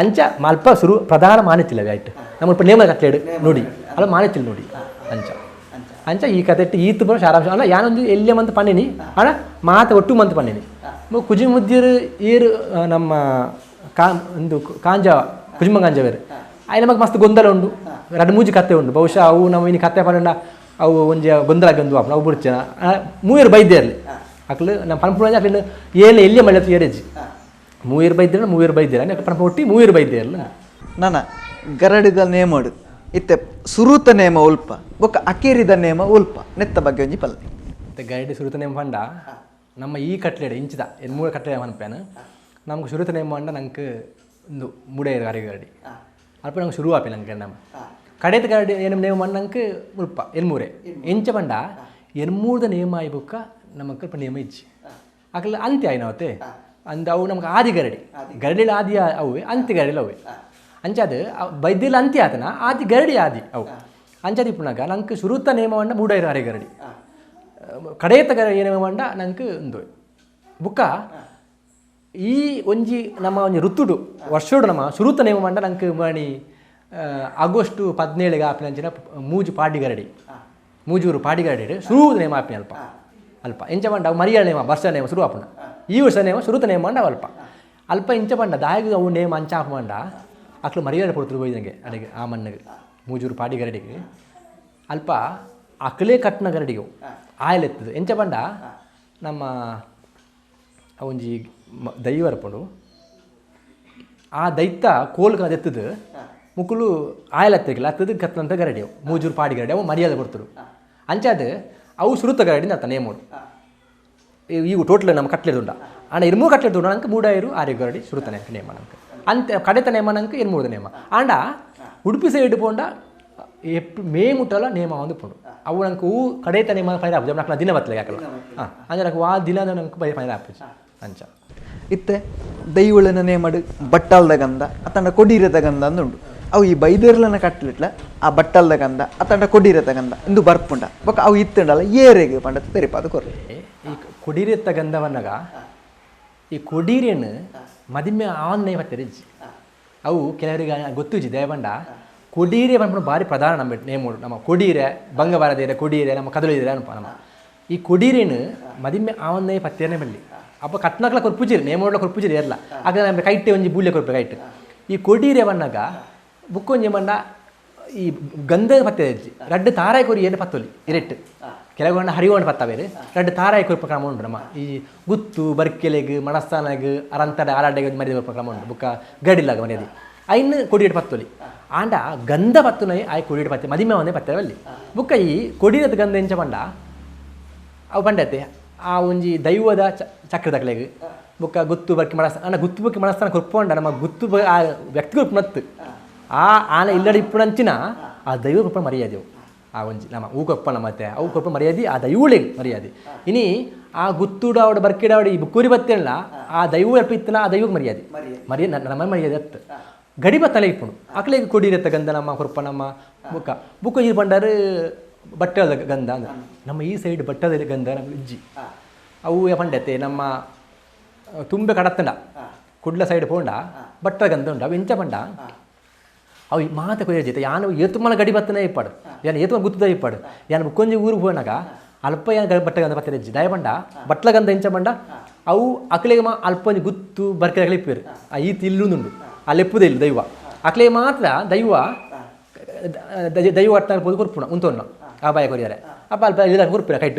ಅಂಚ ಅಲ್ಪ ಸುರು ಪ್ರಧಾನ ಮಾನಿತಿಲ್ಲವೇ ಆಯ್ತು ನಮ್ಮ ನೇಮ ಕಟ್ಲೇಡು ನೋಡಿ ಅಲ್ಲ ಮಾನಿತಿಲ್ಲ ನೋಡಿ ಅಂಚ ಅಂಚ ಈ ಕತೆ ಈತು ಬರೋ ಸಾರಾಂಶ ಅಲ್ಲ ಯಾನೊಂದು ಎಲ್ಲೇ ಮಂತ್ ಪನ್ನಿನಿ ಅಣ್ಣ ಮಾತು ಒಟ್ಟು ಮಂತ್ ಪನ್ನಿನಿ ಕುಜುಮುದ್ದಿರು ಏರು ನಮ್ಮ ಒಂದು ಕಾಂಜ ಕುಜುಮ ಕಾಂಜವೇರು ಆಯ್ ನಮಗೆ ಮಸ್ತ್ ಗೊಂದಲ ಉಂಡು ಎರಡು ಮೂಜಿ ಕತೆ ಉಂಡು ಬಹುಶಃ ಅವು ನಮ್ಮ ಇನ್ನು ಕತೆ ಪಂಡ ಅವು ಒಂಜಿ ಗೊಂದಲ ಗೊಂದು ಅವು ಬುಡ್ಚ ಮೂವರು ಬೈದ್ಯ ಇರಲಿ ಅಕ್ಲು ನಮ್ಮ ಪಂಪು ಅಕ್ಲು ಏಳು ಎಲ್ಲಿಯ ಮಳೆ ಏರೇಜಿ ಮೂವರು ಬೈದ್ಯ ಮೂವರು ಬೈದ್ಯ ಪಂಪ ಒಟ್ಟಿ ಮೂವರು ಬೈದ್ಯ ಇರಲ್ಲ
ನನ್ನ ಗರಡಿದ ನೇಮಡು ಇತ್ತೆ ಸುರೂತ ನೇಮ ಉಲ್ಪ ಬೊಕ್ಕ ಅಕೇರಿದ ನೇಮ ಉಲ್ಪ ನೆತ್ತ ಬಗ್ಗೆ ಒಂಜಿ ಪಲ್ಲೆ
ಮತ್ತೆ ಗರಡಿ ಸುರೂತ ನೇಮ ಪಂಡ ನಮ್ಮ ಈ ಕಟ್ಲೆಡೆ ಇಂಚಿದ ಮೂರು ಕಟ್ಲೆ ಪನ್ಪೇನು ನಮ್ಗೆ ಸುರೂತ ನೇಮ ಪಂಡ ನಂಗೆ ಒಂದು ಮುಡೆ ಗರಡಿ ಗರಡಿ ಅಲ್ಪ ನಂಗೆ ಶುರು ಆಪೆ ನಂಗೆ ನಮ್ಮ ಕಡೆದ ಗರಡಿ ಏನು ನೇಮ ಪಂಡ ನಂಗೆ ಉಲ್ಪ ಎನ್ಮೂರೆ ಎಂಚ ಪಂಡ ಎನ್ಮೂರ್ದ ನೇಮ ಆಯಿ ಬೊಕ್ಕ ನಮಕ್ ಅಲ್ಪ ನೇಮ ಇಜ್ಜಿ ಅಕಲ್ ಅಂತ್ಯ ಆಯ್ನವತ್ತೆ ಅಂದ ಅವು ನಮ್ಗೆ ಆದಿ ಗರಡಿ ಗರಡಿಲ ಆದಿ ಅವೆ ಅಂತ್ಯ ಗರಡಿಲ ಅವೆ ಅಂಚಾದ ಬೈದಿಲ್ಲ ಅಂತ್ಯ ಆತನ ಆದಿ ಗರಡಿ ಆದಿ ಅವು ಅಂಚಾದ ಇಪ್ಪುನಾಗ ನಂಗೆ ಸುರುತ ನೇಮವಂಡ ಮೂಡೈರು ಅರೆ ಗರಡಿ ಕಡೆಯತ ಗರಡಿ ನೇಮವಂಡ ನಂಗೆ ಒಂದು ಬುಕ್ಕ ಈ ಒಂಜಿ ನಮ್ಮ ಒಂಜಿ ಋತುಡು ವರ್ಷೋಡು ನಮ್ಮ ಸುರುತ ನೇಮವಂಡ ನಂಗೆ ಮಣಿ ಆಗಸ್ಟ್ 17 ಆಪಿನ ಅಂಚಿನ ಮೂಜು ಪಾಡಿ ಗರಡಿ ಮೂಜೂರು ಪಾಡಿ ಗರಡಿ ಸುರು ನೇಮ ಆಪಿನ ಅಲ್ಪ ಅಲ್ಪ ಎಂಚ ಪಂಡ ಅವು ಮರಿಯಾಳ ನೇಮ ವರ್ಷ ನೇಮ ಸುರು ಆಪುನ ಈ ವರ್ಷ ನೇಮ ಸುರುತ ನೇಮ ಅಂಡ ಅಲ್ಪ ಅಲ್ಪ ಇಂಚ ಪಂಡ ದಾಯಗ ಅವು ನೇಮ ಅಂಚ ಆಪಂಡ ಅಕ್ಲು ಮರ್ಯಾದೆ ಪೊಡ್ತರು ಹೋಯ್ದಂಗೆ ಅಡಿಗೆ ಆ ಮಣ್ಣಿಗೆ ಮೂಜೂರು ಪಾಡಿ ಗರಡಿಗೆ ಅಲ್ಪ ಅಕ್ಲೇ ಕಟ್ನ ಗರಡಿಗೆ ಆಯಲ್ ಎತ್ತದು ಎಂಚ ಪಂಡ ನಮ್ಮ ಒಂಜಿ ದೈವ ಅರ್ಪುಂಡು ಆ ದೈತ ಕೋಲ್ಕ ಎತ್ತದು ಮುಕುಲು ಆಯಲ್ ಎತ್ತಗಿಲ್ಲ ಹತ್ತದು ಕತ್ನಂತ ಗರಡಿ ಅವು ಮೂಜೂರು ಪಾಡಿ ಗರಡಿ ಅವು ಮರ್ಯಾದೆ ಕೊಡ್ತರು ಅಂಚಾದ ಅವು ಸುರುತ ಗರಡಿ ಅರ್ಥ ನೇಮೋಡು ಈಗ ಟೋಟಲ್ ನಮ್ಮ ಕಟ್ಲೆದುಂಡ ಆಂಡ ಇರ್ಮೂರು ಕಟ್ಲೆದುಂಡ ನಂಗೆ ಮೂಡಾಯಿರು ಆರು ಗರಡಿ ಸುರುತನೆ ನೇಮ ನಂಗೆ ಅಂತ ಕಡೆತ ನೇಮ ನಂಗೆ ಇರ್ಮೂರ್ದ ನೇಮ ಆಂಡ ಉಡುಪಿ ಸೈಡ್ ಪೋಂಡ ಮೇ ಮುಟ್ಟಲ ನೇಮ ಒಂದು ಪೋಂಡು ಅವು ನಂಗೆ ಹೂ ಕಡೆತ ನೇಮ ಫೈರ್ ಆಪುಜಿ ನಕ್ಲ ದಿನ ಬತ್ತಲೆ ಯಾಕಲ್ಲ ಹಾಂ ಅಂದ್ರೆ ನಂಗೆ ಆ ದಿನ ನಂಗೆ ಫೈರ್ ಆಪುಜಿ ಅಂಚ
ಇತ್ತೆ ದೈವಳನ ನೇಮಡು ಬಟ್ಟಾಲ್ದ ಗಂಧ ಅತಂಡ ಕೊಡೀರದ ಗಂಧ ಅಂದುಂಡು ಅವು ಈ ಬೈದೇರ್ಲನ ಕಟ್ಲಿಟ್ಲ ಆ ಬಟ್ಟಲ್ದ ಗಂಧ ಅತ್ತಂಡ ಕೊಡಿರತ ಗಂಧ ಇಂದು ಬರ್ಪುಂಡ ಬೊಕ್ಕ ಅವು ಇತ್ತುಂಡಲ್ಲ ಏರೆಗ್ ಪಂಡ ತೆರಿಪಾದ ಕೊರ್ಲೆ.
ಈ ಕೊಡಿರೆತ್ತ ಗಂಧವನ್ನಗ ಈ ಕೊಡೀರೇನು ಮದಿಮೆ ಆನ್ನೇ ಪತ್ತೆರಿಜ್ಜಿ ಅವು ಕೆಲವರಿಗೆ ಗೊತ್ತುಜ್ಜಿ ದಯಪಂಡ ಕೊಡೀರೆ ಪನ್ಪುನ ಬಾರಿ ಪ್ರಧಾನ ನಮ್ಮ ನೇಮೋಡು ನಮ್ಮ ಕೊಡೀರೆ ಬಂಗಬಾರದಿರೆ ಕೊಡೀರೆ ನಮ್ಮ ಕದಲಿದ್ರೆ ಅನ್ಪ ನಮ್ಮ ಈ ಕೊಡೀರೇನು ಮದಿಮೆ ಆವನ್ನೇ ಪತ್ತೇನೆ ಬಲ್ಲಿ ಅಪ್ಪ ಕತ್ನಕ್ಲ ಕೊರ್ಪುಜಿರಿ ನೇಮೋಡ್ಲ ಕೊರ್ಪುಜಿರಿ ಏರ್ಲ ಆಗ ನಮ್ಮ ಕೈಟೆ ಒಂಜಿ ಬೂಲ್ಯ ಕೊರ್ಪೆ ಕೈಟ್ ಈ ಕೊಡೀರೆ ಬಣ್ಣಗ ಬುಕ್ಕೊಂಜಿ ಬಣ್ಣ ಈ ಗಂಧ ಪತ್ತೆ ಅಜ್ಜಿ ರಡ್ಡು ತಾರಾಯಿ ಕೊರಿ ಏನು ಪತ್ತೊಲಿ ಇರೆಟ್ಟು ಕೆಲವು ಹರಿವಣ್ಣ ಪತ್ತವೇರು ರಡ್ಡು ತಾರಾಯಿ ಕೊರ್ಪ ಕ್ರಮ ಉಂಟು ನಮ್ಮ ಈ ಗುತ್ತು ಬರ್ಕೆಲೆಗ್ ಮಣಸ್ಥಾನಗ್ ಅರಂತಡ ಆರಾಡೆಗೆ ಮರ್ಯಾದೆ ಕೊರ್ಪ ಕ್ರಮ ಉಂಟು ಬುಕ್ಕ ಗಡಿಲಾಗ ಮರ್ಯಾದೆ ಐನ್ ಕೊಡಿಯೇಟ್ ಪತ್ತೊಲಿ ಆಂಡ ಗಂಧ ಪತ್ತುನೈ ಆಯ್ ಕೊಡಿಯೇಟ್ ಪತ್ತೆ ಮದಿಮೆ ಒಂದೇ ಪತ್ತೆ ಬಲ್ಲಿ ಬುಕ್ಕ ಈ ಕೊಡಿಯದ ಗಂಧ ಎಂಚ ಪಂಡ ಅವು ಪಂಡತೆ ಆ ಒಂಜಿ ದೈವದ ಚಕ್ರದಕ್ಲೆಗ್ ಬುಕ್ಕ ಗುತ್ತು ಬರ್ಕೆ ಮಣಸ್ಥಾನ ಅಂಡ ಗುತ್ತು ಬೊಕ್ಕೆ ಮಣಸ್ಥಾನ ಕೊರ್ಪೊಂಡ ನಮ್ಮ ಗುತ್ತು ಆ ವ್ಯಕ್ತಿ ಕೊರ್ಪು ನತ್ತು ಆ ಆನೆ ಇಲ್ಲಡಿ ಇಪ್ಪುನಂಚಿನ ಆ ದೈವ ಕೊರ್ಪ ಮರ್ಯಾದೆವು ಆ ಒಂಜಿ ನಮ್ಮ ಹೂ ಕೊಪ್ಪಣ ಮತ್ತೆ ಅವು ಕೊರ್ಪ ಮರ್ಯಾದೆ ಆ ದೈವಳಿಗೆ ಮರ್ಯಾದೆ ಇನಿ ಆ ಗುತ್ತುಡಾವಡ ಬರ್ಕಿಡಾವಡ ಈ ಬುಕ್ಕೂರಿ ಬತ್ತೇಳ ಆ ದೈವ ಅರ್ಪಿತ್ತನ ಆ ದೈವಕ್ಕೆ ಮರ್ಯಾದೆ ಮರ್ಯಾದೆ ನಮ್ಮ ಮರ್ಯಾದೆ ಅತ್ತು ಗಡಿ ಬತ್ತಲೆ ಇಪ್ಪುನು ಅಕ್ಲೆಗ್ ಕೊಡಿರತ್ತ ಗಂಧ ನಮ್ಮ ಕೊರ್ಪ ನಮ್ಮ ಬುಕ್ಕ ಬುಕ್ಕ ನೀರು ಬಂಡಾರು ಬಟ್ಟದ ಗಂಧ ಅಂದ್ರೆ ನಮ್ಮ ಈ ಸೈಡ್ ಬಟ್ಟದ ಗಂಧ ನಮ್ಮ ಇಜ್ಜಿ ಅವು ಪಂಡತೆ ನಮ್ಮ ತುಂಬೆ ಕಡತ್ತಂಡ ಕುಡ್ಲ ಸೈಡ್ ಪೋಂಡ ಬಟ್ಟದ ಗಂಧ ಉಂಡು ಅವು ಎಂಚ ಪಂಡ ಅವು ಮಾತ ಕೊಯ್ಯ ಜೊತೆ ಯಾನು ಏತುಮಲ ಗಡಿ ಬತ್ತನೇ ಇಪ್ಪಾಡು ಯಾನು ಏತುಮ ಗುತ್ತದ ಇಪ್ಪಾಡು ಯಾನು ಬುಕ್ಕೊಂಜಿ ಊರು ಹೋನಾಗ ಅಲ್ಪ ಯಾನು ಬಟ್ಟೆ ಗಂಧ ಪತ್ತೆ ಇಜ್ಜಿ ದಯ ಪಂಡ ಬಟ್ಲ ಗಂಧ ಎಂಚ ಪಂಡ ಅವು ಅಕ್ಲೆಗೆ ಮಾ ಅಲ್ಪ ಒಂಜಿ ಗುತ್ತು ಬರ್ಕೆ ಇಪ್ಪೇರು ಆ ಈತ ಇಲ್ಲುಂದುಂಡು ಆ ಲೆಪ್ಪುದೇ ಇಲ್ಲ ದೈವ ಅಕ್ಲೆಗೆ ಮಾತ್ರ ದೈವ ದೈವ ಅಟ್ಟ ಪೋದು ಕೊರ್ಪುಣ ಉಂತೊನ್ನ ಆ ಬಾಯ ಕೊರಿಯಾರೆ ಅಪ್ಪ ಅಲ್ಪ ಇಲ್ಲ ಕೊರ್ಪುಣ ಕೈಟ್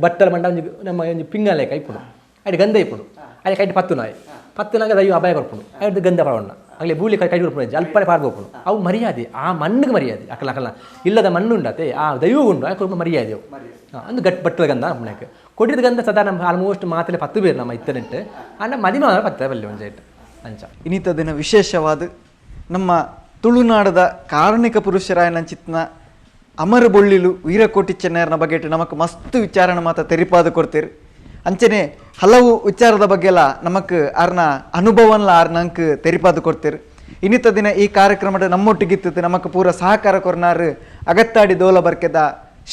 ಬಟ್ಟಲ ಮಂಡ ಒಂಜಿ ನಮ್ಮ ಒಂಜಿ ಪಿಂಗಲೆ ಕೈಪುಣು ಐಟ್ ಗಂಧ ಇಪ್ಪುಣು ಅಲ್ಲಿ ಕೈಟ್ ಪತ್ತು ನಾಯಿ ಪತ್ತು ನಾಗ ದೈವ ಅಪಾಯ ಕೊರ್ಪುಣು ಐಟ್ ಗಂಧ ಪಡೋಣ ಅಲ್ಲಿ ಬೂಲಿ ಕೈ ಕೊರ್ಪುಣ ಅಲ್ಪನೆ ಪಾಡ್ಬೋಪುಣು ಅವು ಮರ್ಯಾದೆ ಆ ಮಣ್ಣಿಗೆ ಮರ್ಯಾದೆ ಅಕಲ ಅಕಲ ಇಲ್ಲದ ಮಣ್ಣು ಉಂಡತೆ ಆ ದೈವ ಉಂಡು ಆ ಕೊರ್ಪ ಮರ್ಯಾದೆ ಅವು ಅಂದು ಗಟ್ ಬಟ್ಟಲ ಗಂಧ ನಮ್ಮನೆಗೆ ಕೊಡಿದ ಗಂಧ ಸದಾ ನಮ್ಮ ಆಲ್ಮೋಸ್ಟ್ ಮಾತಲೆ ಪತ್ತು ಬೇರು ನಮ್ಮ ಇತ್ತನೆಟ್ಟು ಅಂಡ ಮದಿಮ ಪತ್ತ ಬಲ್ಲಿ ಒಂಜೈಟ್ ಅಂಚ.
ಇನ್ನಿತ ದಿನ ವಿಶೇಷವಾದ ನಮ್ಮ ತುಳುನಾಡದ ಕಾರಣಿಕ ಪುರುಷರಾಯನ ಚಿತ್ನ ಅಮರ ಬೊಳ್ಳಿಲು ವೀರಕೋಟಿ ಚೆನ್ನಯರ್ನ ಬಗ್ಗೆ ನಮಕ್ ಮಸ್ತ್ ವಿಚಾರಣ ಮಾತ ತೆರಿಪಾದ ಕೊಡ್ತೀರಿ. ಅಂಚನೆ ಹಲವು ವಿಚಾರದ ಬಗ್ಗೆಲ್ಲ ನಮಕ್ ಆರ್ನ ಅನುಭವನ್ಲ ಆರ್ನಂಕ್ ತೆರಿಪಾದ ಕೊಡ್ತೀರಿ. ಇನ್ನಿತ ದಿನ ಈ ಕಾರ್ಯಕ್ರಮದ ನಮ್ಮೊಟ್ಟಿಗಿತ್ತು ನಮಕ್ ಪೂರ ಸಹಕಾರ ಕೊರ್ನಾರು ಅಗತ್ತಾಡಿ ದೋಲ ಬರ್ಕೆದ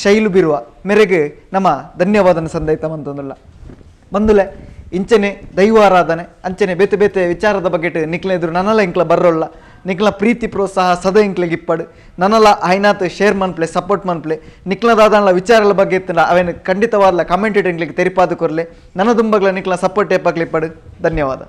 ಶೈಲು ಬಿರುವ ಮೇರೆಗೆ ನಮ್ಮ ಧನ್ಯವಾದನ ಸಂದೈತ ಮಂತೊಂದುಲ್ಲ ಬಂದುಲೆ ಇಂಚನೆ ದೈವಾರಾಧನೆ ಅಂಚನೆ ಬೇತೆ ಬೇತೆ ವಿಚಾರದ ಬಗ್ಗೆ ನಿಕ್ಲ ಎದುರು ನನಲ ಇಂಕ್ಲ ಬರ್ರೋಲ್ಲ ನಿಕ್ಲ ಪ್ರೀತಿ ಪ್ರೋತ್ಸಾಹ ಸದಾ ಇಂಕ್ಲೆಗ್ ಇಪ್ಪಡು ನನಲ ಐನಾತ್ ಶೇರ್ ಮನ್ಪ್ಲೆ ಸಪೋರ್ಟ್ ಮನ್ಪ್ಲೆ ನಿಕ್ಲದಾದನ್ಲ ವಿಚಾರల ಬಗ್ಗೆ ಇತ್ತಂಡ ಅವೇನು ಖಂಡಿತವಾದ್ಲ ಕಮೆಂಟ್ ಇಂಕ್ಲಿಗೆ ತೆರಿಪಾದ ಕೊರ್ಲೆ ನನ್ನ ದುಂಬಗ್ಲ ನಿಕ್ಲ ಸಪೋರ್ಟ್ ಏಪಾಗ್ಲಿ ಇಪ್ಪಡು. ಧನ್ಯವಾದ.